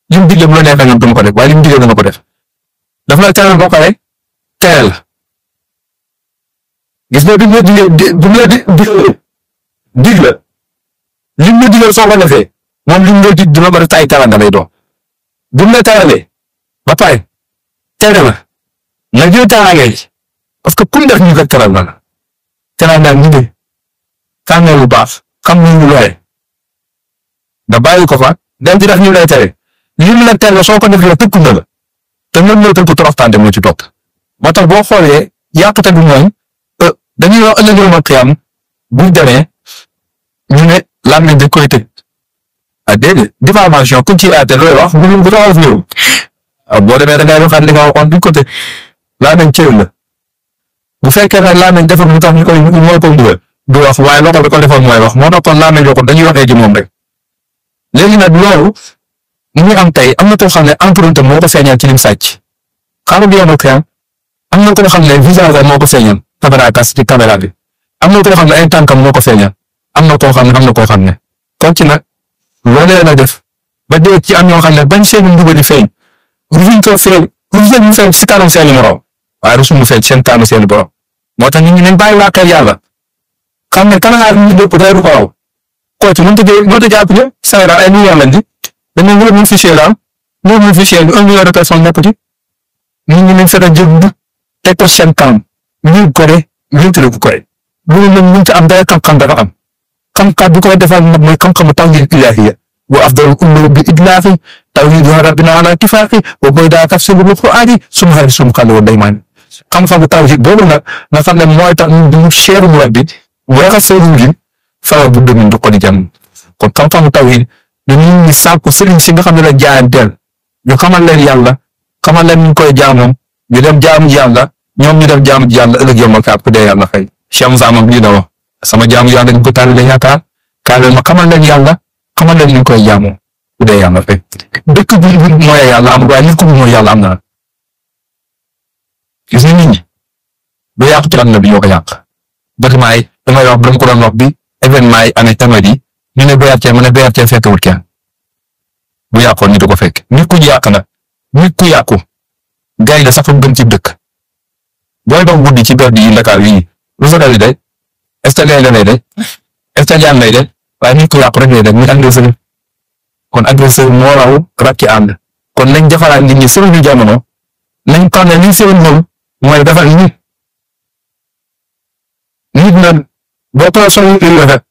li mu digle bu la neexee nga dum ko def waaye li mu digle dana ko def dafa la teral ba pare teel gis nga bi mu la digle bu mu la digle li mu la digle soo ko defee moom li mu la dig dina bëri tay teranga lay doon bu mu la teralee ba pare tere la nga jël teraangay parce que kum def ñu ko teral na la teral naa ñu ne xam nga lu baax xam nga ñu looy nga bàyyi ko fa dem di def ñu lay tere li mu la tere soo ko defee la tëkku na la te ñoom ñoo tënku toroxtaante moo ci topp moo tax boo xoolee yàqute bi mooy dañuy wax ëllëg ma xiyam buñ demee ñu ne làmmiñ dañ koy tëj ah déedéet diffamation kuñ ci aate looy wax bu taxaw fi yow boo demee da ngay waxaat li nga waxoon duñ ko tëj làmmiñ cër la bu fekkee nag làmmiñ defar mu tax ñu koy mooy ko dugal du wax waaye loxo bi ko defoon mooy wax moo tax kon làmmiñ waxul dañuy waxee ci moom rek léegi nag loolu mu ngi am tey am na koo xam ne empreinte moo ko feeñal ci lim sàcc xaaral bi yoonu xiyam am na koo xam ne visage moo ko feeñal caméra kas ci caméra bi am na koo xam ne ay tànkam moo ko feeñal am na koo xam ne kon ci nag loolee la def ba dee ci am ñoo xam ne bañ seen mbuba di feeñ rusuñ ko feeñ rusuñ mu feeñ si kanam seeni morom waaye rusuñ mu feeñ seen kanamu seeni borom moo tax nit ñi nañ bàyyi waa kër yàlla xam ne kanam ñu lépp day ru ko raw koo ci mënut a jàpp ne Sénégal ay millions lañ di dañu wër ñu fichier la ñu fichier bi 1 million de personnes nekk ci nit ñi nañ fexe jël bu teg ko seen kanam ñu gore ñu tëdd ko gore loolu nag mënut a am dara xam-xam dafa am xam-xam bi koy defal nag mooy xam-xamu tawhid ilaahiya wa afdalu umuri bi idlaahi tawhiid rabbina ala tifaaqi wa bayda tafsiru bil qur'aani suma xarit suma xale woon day maan xam-xamu tawhiid boobu nag nga xam ne mooy tax ñu seeru mu rabbi weexa seeru gi fawa bu demin du ko di jàmm kon xam-xamu tawhiid ñu ngi sàkku sëriñ si nga xam ne la jaayanteel ñu xamal leen yàlla xamal leen ñu koy jaamoom ñu dem jaamu yàlla ñoom ñu dem jaamu yàlla ëllëg yomal kaat ku dee yàlla fay Cheikh Moussa moom lii na wax sama jaamu yàlla ñu ko tàllalee yaakaar kaa leen ma xamal leen yàlla xamal leen ñu koy jaamoo ku dee yàlla fay dëkk bu mooy yàlla am waaye nit ku mooy yàlla am na gis nga nit ñi lu yàqu ci àdduna bi ñoo ko yàq bâtiment yi damay wax dama ko doon wax bi événement yi année tamit yi ñu ne BRT ma ne BRT fekkewul kenn bu yàqoon ni du ko fekk nit ku yàq na nit ku yàqu gay la sax fa gën ci dëkk booy dox guddi ci mbedd yi Dakar yi lu fa dali de installé la lay de installé lay de waaye nit ku yàqu rek lay de muy agresseur kon agresseur moo raw rakki ànd kon nañ defaraat nit ñi sëriñu jamono nañ xam ne li sëriñ moom mooy defar nit na boo ko solo yu rafet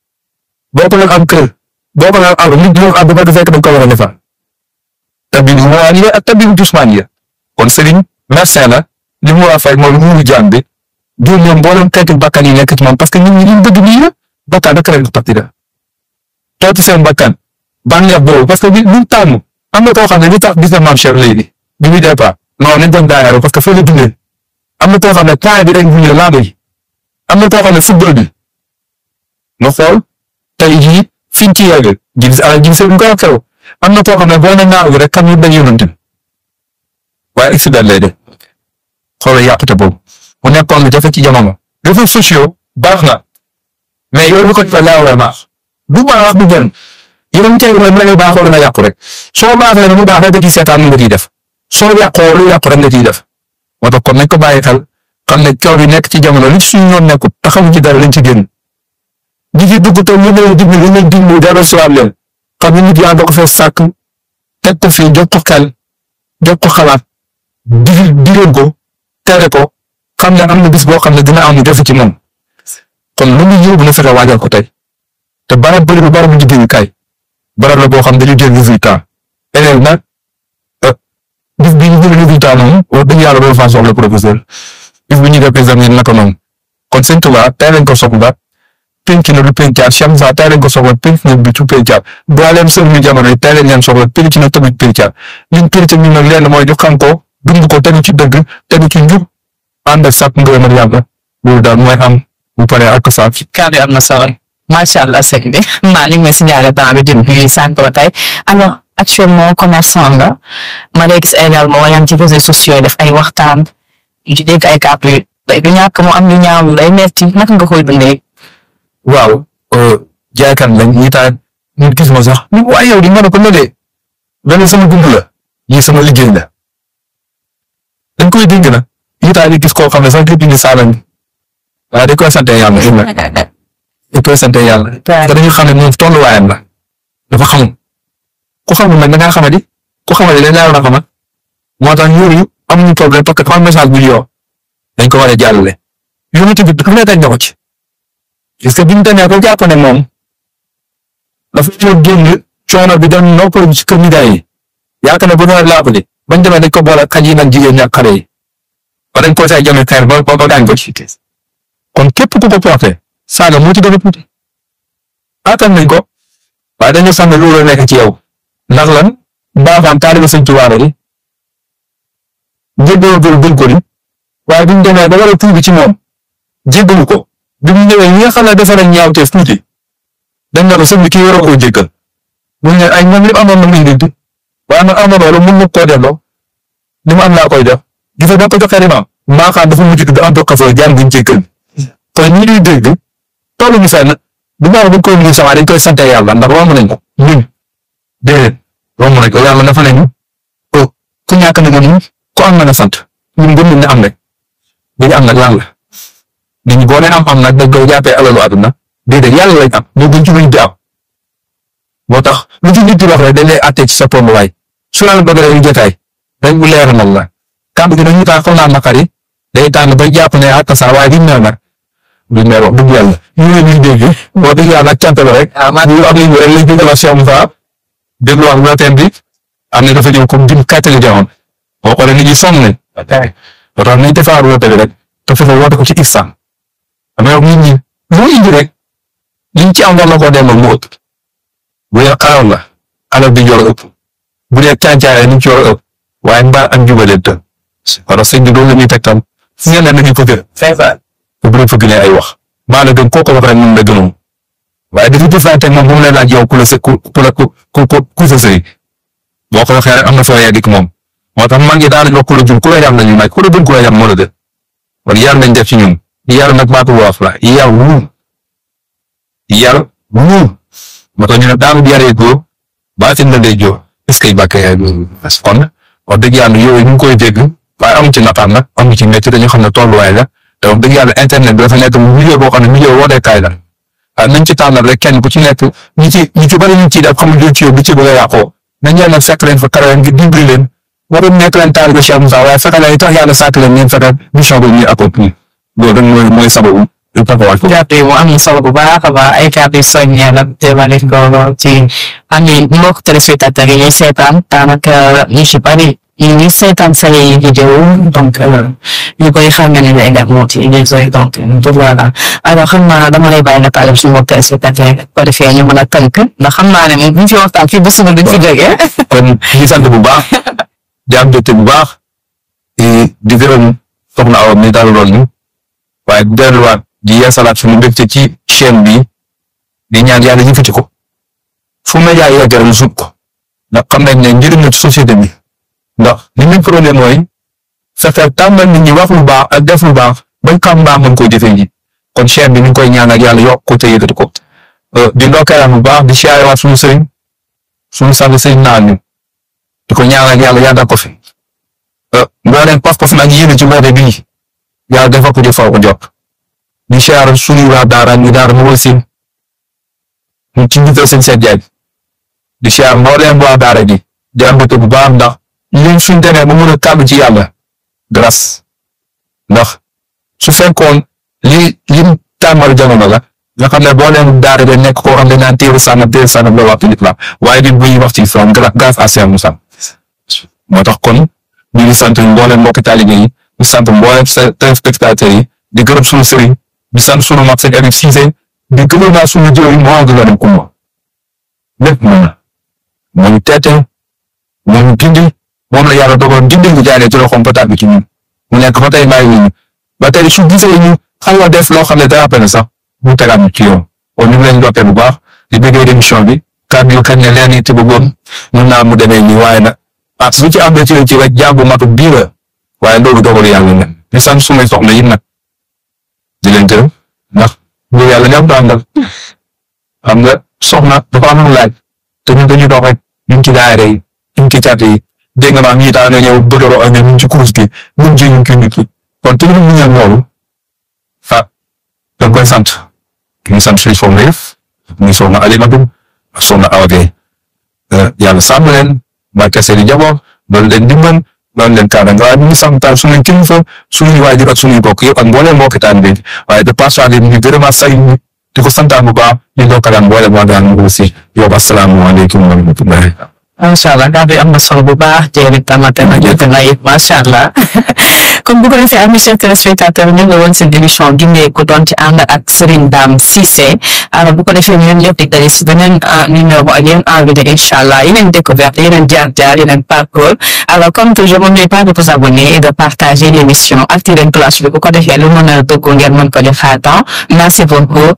boo ko nag am kër boo ko nag am nit ñoo am ba du fekk dañ ko war a defar tabibu muwaaliya ak tabibu jusmaaniya kon sëriñ médecin la li mu war a fay mooy muuru jaam bi du moom mboolem xeetu bakkan yi nekk ci moom parce que nit ñi liñ bëgg nii la bakkan rek rek parti da tooti seen bakkan bànneex boobu parce que liñ tàmm am na koo xam ne li tax gis na maam Cheikh léegi bi muy départ non nañ dem daayaro parce que foo la dundee am na koo xam ne temps bi rek bu ñu laa bëri am na koo xam ne football bi nga xool tey jii fiñ ci yegg gis ala gis seen ko xew am na koo xam ne boo ne naaw rek xam ñu dañ yonante waaye accident lay def xoolal yàqute boobu mu nekkoon lu jafe ci jamono réseaux sociaux baax na mais yow lu ko fa laa war a baax du baax du bon yéen tey mooy mën nga baaxoo dana yàqu rek soo baaxee ne mu baax rek nga ciy seetaan nga ciy def soo yàqoo lu yàqu rek nga ciy def moo tax kon nañ ko bàyyi xel xam ne coow bi nekk ci jamono li ci suñu yoon nekkut taxawu ci dara lañ ci génn ñi ci dugg te ñu leen diglu ñu leen diglu dara siwaat leen xam ne nit yaa boo ko fee sàkk teg ko fii jox ko xel jox ko xalaat digal ko tere ko xam ne am na bis boo xam ne dina am lu def ci moom kon lu mu yóbbu na fexe waajal ko tey te barab bëri bu barabu liggéeyukaay barab la boo xam dañu jël résultat élève nag bis bi ñu jël résultat noonu wax dëgg yàlla doon faa soxla professeur bis bi ñu def examen naka noonu kon sëñ Tuubaa tey lañ ko soxla penc na du pencaat Cheikh Moussa tey lañ ko soxla penc na du pencaat dooleem sëriñu jamono yi tey lañ leen soxla penc na tamit pencaat liñ penc ñu nag leen mooy ñu xam ko dund ko tegu ci dëgg tegu ci njub ànd ak sàkk ngërëmal yàlla loolu daal mooy am bu paree ak saa fi. kàddu yi am na solo macha allah sëñ bi maa ngi may signaler temps bi jëm bi sànq ba tey alors actuellement commerçant nga ma lay gis également yaa ngi ci réseaux sociaux yi def ay waxtaan di dégg ay kàddu yi day du ñàkk mu am lu ñaaw lay metti naka nga koy dundee. waaw jaaykat lañ ñi taan nit gis ma sax ni waaye yow di mën a ko lëlee loolu sama dund la yii sama liggéey la dañ koy dégg na ñi taan di gis koo xam ne sax lépp ñu saalañ waaye dañ koy sante yàlla dañ koy sante yàlla te dañu xam ne moom tolluwaayam la dafa xamul ku xamul nag da ngaa xamadi ku xamadi dañ laa war a xamal moo tax yooyu amuñu problème parce que xam message bi yoo dañ ko war a jàllale yoonu tamit dafa ne dañ na ko ci parce que biñu demee ko jàpp ne moom dafa ñëw génn coono bi dem noppal ci kër nijaay yi yaakaar ne bu ñu laabali bañ demee dañ ko boole xaj yi nag jigéen ñi ak xale yi ba dañ ko say jëme xeer ba gaañ ko ci kon képp ku ko porté saaga moo ci gën a tuuti attan nañ ko waaye dañu xam ne loolu nekk ci yow ndax lan baaxam taaliba Sëñ Tuubaa di jéggaloo ko ni waaye biñu demee ba war a tuubi ci moom jéggalu ko bi mu ñëwee ñi nga xam ne dafa nañ ñaawteef tuuti dañ ne ko sëñ bi kii waroo koo jéggal mu ne ay ñoom li amoon na muy dindi waaye nag amoon loolu mun na koo delloo li mu am laa koy def gis nga ko joxee rimam maaxaan dafa mujj tudd en tout cas jaam buñ jéggal kon ñi ñuy dégg tollu ñu fenn du baax buñ koy nuyu sama dañ koy sante yàlla ndax romb nañ ko ñun déedéet romb nañ ko yàlla dafa nañu ku ñàkk na nga muñ ku am na nga sant ñun gëm nañ ne am rek dañu am nag lan la nit ñi boo nee am nag dañ koy jàppee alalu àdduna déedéet yàlla lañ am moo gën ci luñ di am moo tax lu ci nit di wax rek dañ lay àttee ci sa tolluwaay su la bëgg rek jotaay dañ bu leer nag la kàmb gi dañuy tax xam naa naqari day tànn ba jàpp ne ak sa waaye duñ mel nag duñ mel wax dëgg yàlla ñu ngi leen di dégg wax dëgg yàlla ak cant la rek ñu am nañu rek lañ déglu Cheikh Moussa déglu wax waxtaan bi am na dafa ñëw comme dim kàttali jamono boo xoolee nit ñi sonn nañ ba tax nañ defar woote bi rek te fexe woote ko ci instant ama yow nit ñi loo indi rek liñ ci am war na koo delloo mu ëpp bu dee alal la alal bi jor ëpp bu dee càncaare ni ci war a ëpp waaye mbaa ak jubale të wala sëñ bi loolu la ñuy tegtal fu ngeen ne nañu ko gën bu leen fa gënee ay wax maa la gën kooku wax rek moom la gënoon waaye dafa jëflante moom bu mu leen laaj yow ku sa sëy boo ko waxee rek am na foo yegg moom moo tax mag ñi daal wax ku la jur ku la yar lañu laaj ku la gën ku la yar moo la gën war yar lañ def ci ñun yar nag baatu wolof la yar wuur moo tax ñu ne daanu yaree góor baatin la lay jóor est-ce que bàkke yaay góor kon wax dëgg yàlla yooyu ñu ngi koy dégg waaye amu ci naqar nag amu ci métti dañu xam ne tolluwaay la te wax dëgg yàlla internet bi dafa nekk milieu boo xam ne milieu wooteekaay la nañ ci tànnal rek kenn ku ci nekk ñi ci bari ñu ciy def xamul ci yow bi ci bëgg a yàqoo nañ leen nag fekk leen fa kare ngir dimbali leen waroon nekk leen taal ba Cheikh Moussa waaye fexe leen tax yàlla sàkk leen ngeen fexe mission boobu ñuy accomplir loolu rek mooy sababu du taxawal ko. kàddu yi mu am na solo bu baax a baax ay kàddu yu soññee la jëmale ko ci ami mbokk téléspectateurs yi ñuy seetaan daanaka ñu ci bari ñu seetaan sa vidéo donc ñu koy xàmme ne également ci réseau yi donc voilà alors xam naa dama lay bàyyi nga tàggat suñu mbokk téléspectateurs yi ko defee ñu mën a tënk ndax xam naa ne moom bu ñu fi waxtaan fii ba suba duñ fi jógee. kon ñu sant bu baax di am mbégte bu baax di gërëm soxna Awa mi daal lool ñu waaye di delluwaat di yeesalaat suñu mbégte ci chaîne bi di ñaan yàlla yëkkati ko fu média yi yegg mu sut ko ndax xam nañ ne njëriñ la ci société bi ndax li ñu problème mooy fexe tàmbal nit ñi wax lu baax ak def lu baax bañ xam mbaa mën koo jëfee ji kon chaîne bi ñu ngi koy ñaan ak yàlla yokk ko te yëkkati ko di ndokkeelaat bu baax di siyaarewaat suñu sëriñ suñu sang sëriñ naan ñu di ko ñaan ak yàlla yàggal ko fi mbooleem pas-pas nag yéene ci woote bii yàlla defal ko jëfoo ko jot di siyaare suñu waa daara ñu daara mu wasin ñu ci njiital seen seet jaay di siyaare mbooleem waa daara ji di am bu baax ndax ñun suñ demee ba mën a tàbbi ci yàlla grâce ndax su fekkoon li tàmmal jamono la nga xam ne boo leen daara de nekk koo xam ne naan téeru sànnam la waxtu nit la waaye nit bu ñuy wax ci islam grâce à Cheikh Moussa moo tax kon ñu ngi sant mbooleem mbokki taalibe yi di sant mbooleem téléspectateurs yi di gërëm suñu sëriñ di sant suñu mag sëñ Habib Cissé di gërëm naa suñu jiw yi moo gën a dem kumba lépp mën na moo ñu teete moo ñu gindi moom la yàlla dogoon gindi ñu jaaree ci loxoom ba tàbbi ci ñun mu nekk ba tey bàyyi ñu ba tey su gisee ñu xaw a def loo xam ne dara peine sax mu tegaat ñu ci yoon kon ñu ngi leen doppee bu baax di bëggee émission bi kàddu yu xëy na leen it bëggoon mën naa mu demee nii waaye nag su ci am ci rek jàngu matu bii la waaye loolu dogalu yàlla la di sant sumay soxna yi nag di leen gërëm ndax bu yàlla ñam daan dal xam nga soxna dafa am lu laaj te ñun dañuy dox rek ñu ngi ci daayira yi ñu ngi ci càtt yi dégg nga maam ñii taa nga ñëw bëgg a ñu ci kurus gi ñun ci ñu nit ki kon te ñu ñaan loolu da nga koy sant ñu sant suñu soxna yëpp muy soxna Alimatou ak soxna Awa Gueye yàlla sàmm leen barke seen i njaboot loolu leen dimbal loolu leen kaaranga waaye ñu ngi sant taal suñuy kilifa suñuy waajur ak suñuy bokk yëpp ak mbooleem mbokki taan bi waaye de passage ñu gërëmaat say di ko santaan bu baax ñu ndokkalaan mbooleem waa daan mu aussi yow asalaamaaleykum wa rahmatullahi macha allah kàddu yi am na solo bu baax jërëjëf tamate na jot na it macha allah comme bu ko defee am chers téléspectateurs ñu ngi woon seen émission Gindee ko doon ci ànd ak Serigne Dame Cissé alors bu ko defee ñun ñëpp di daje si beneen numéro ak yéen invité incha allah yeneen découverte yeneen jaar-jaar yeneen parcours alors comme toujours n'oubliez pas de vous abonner et de partager l'émission activer cloche bi bu ko defee lu mën a dugg ngeen mën ko def à temps merci beaucoup.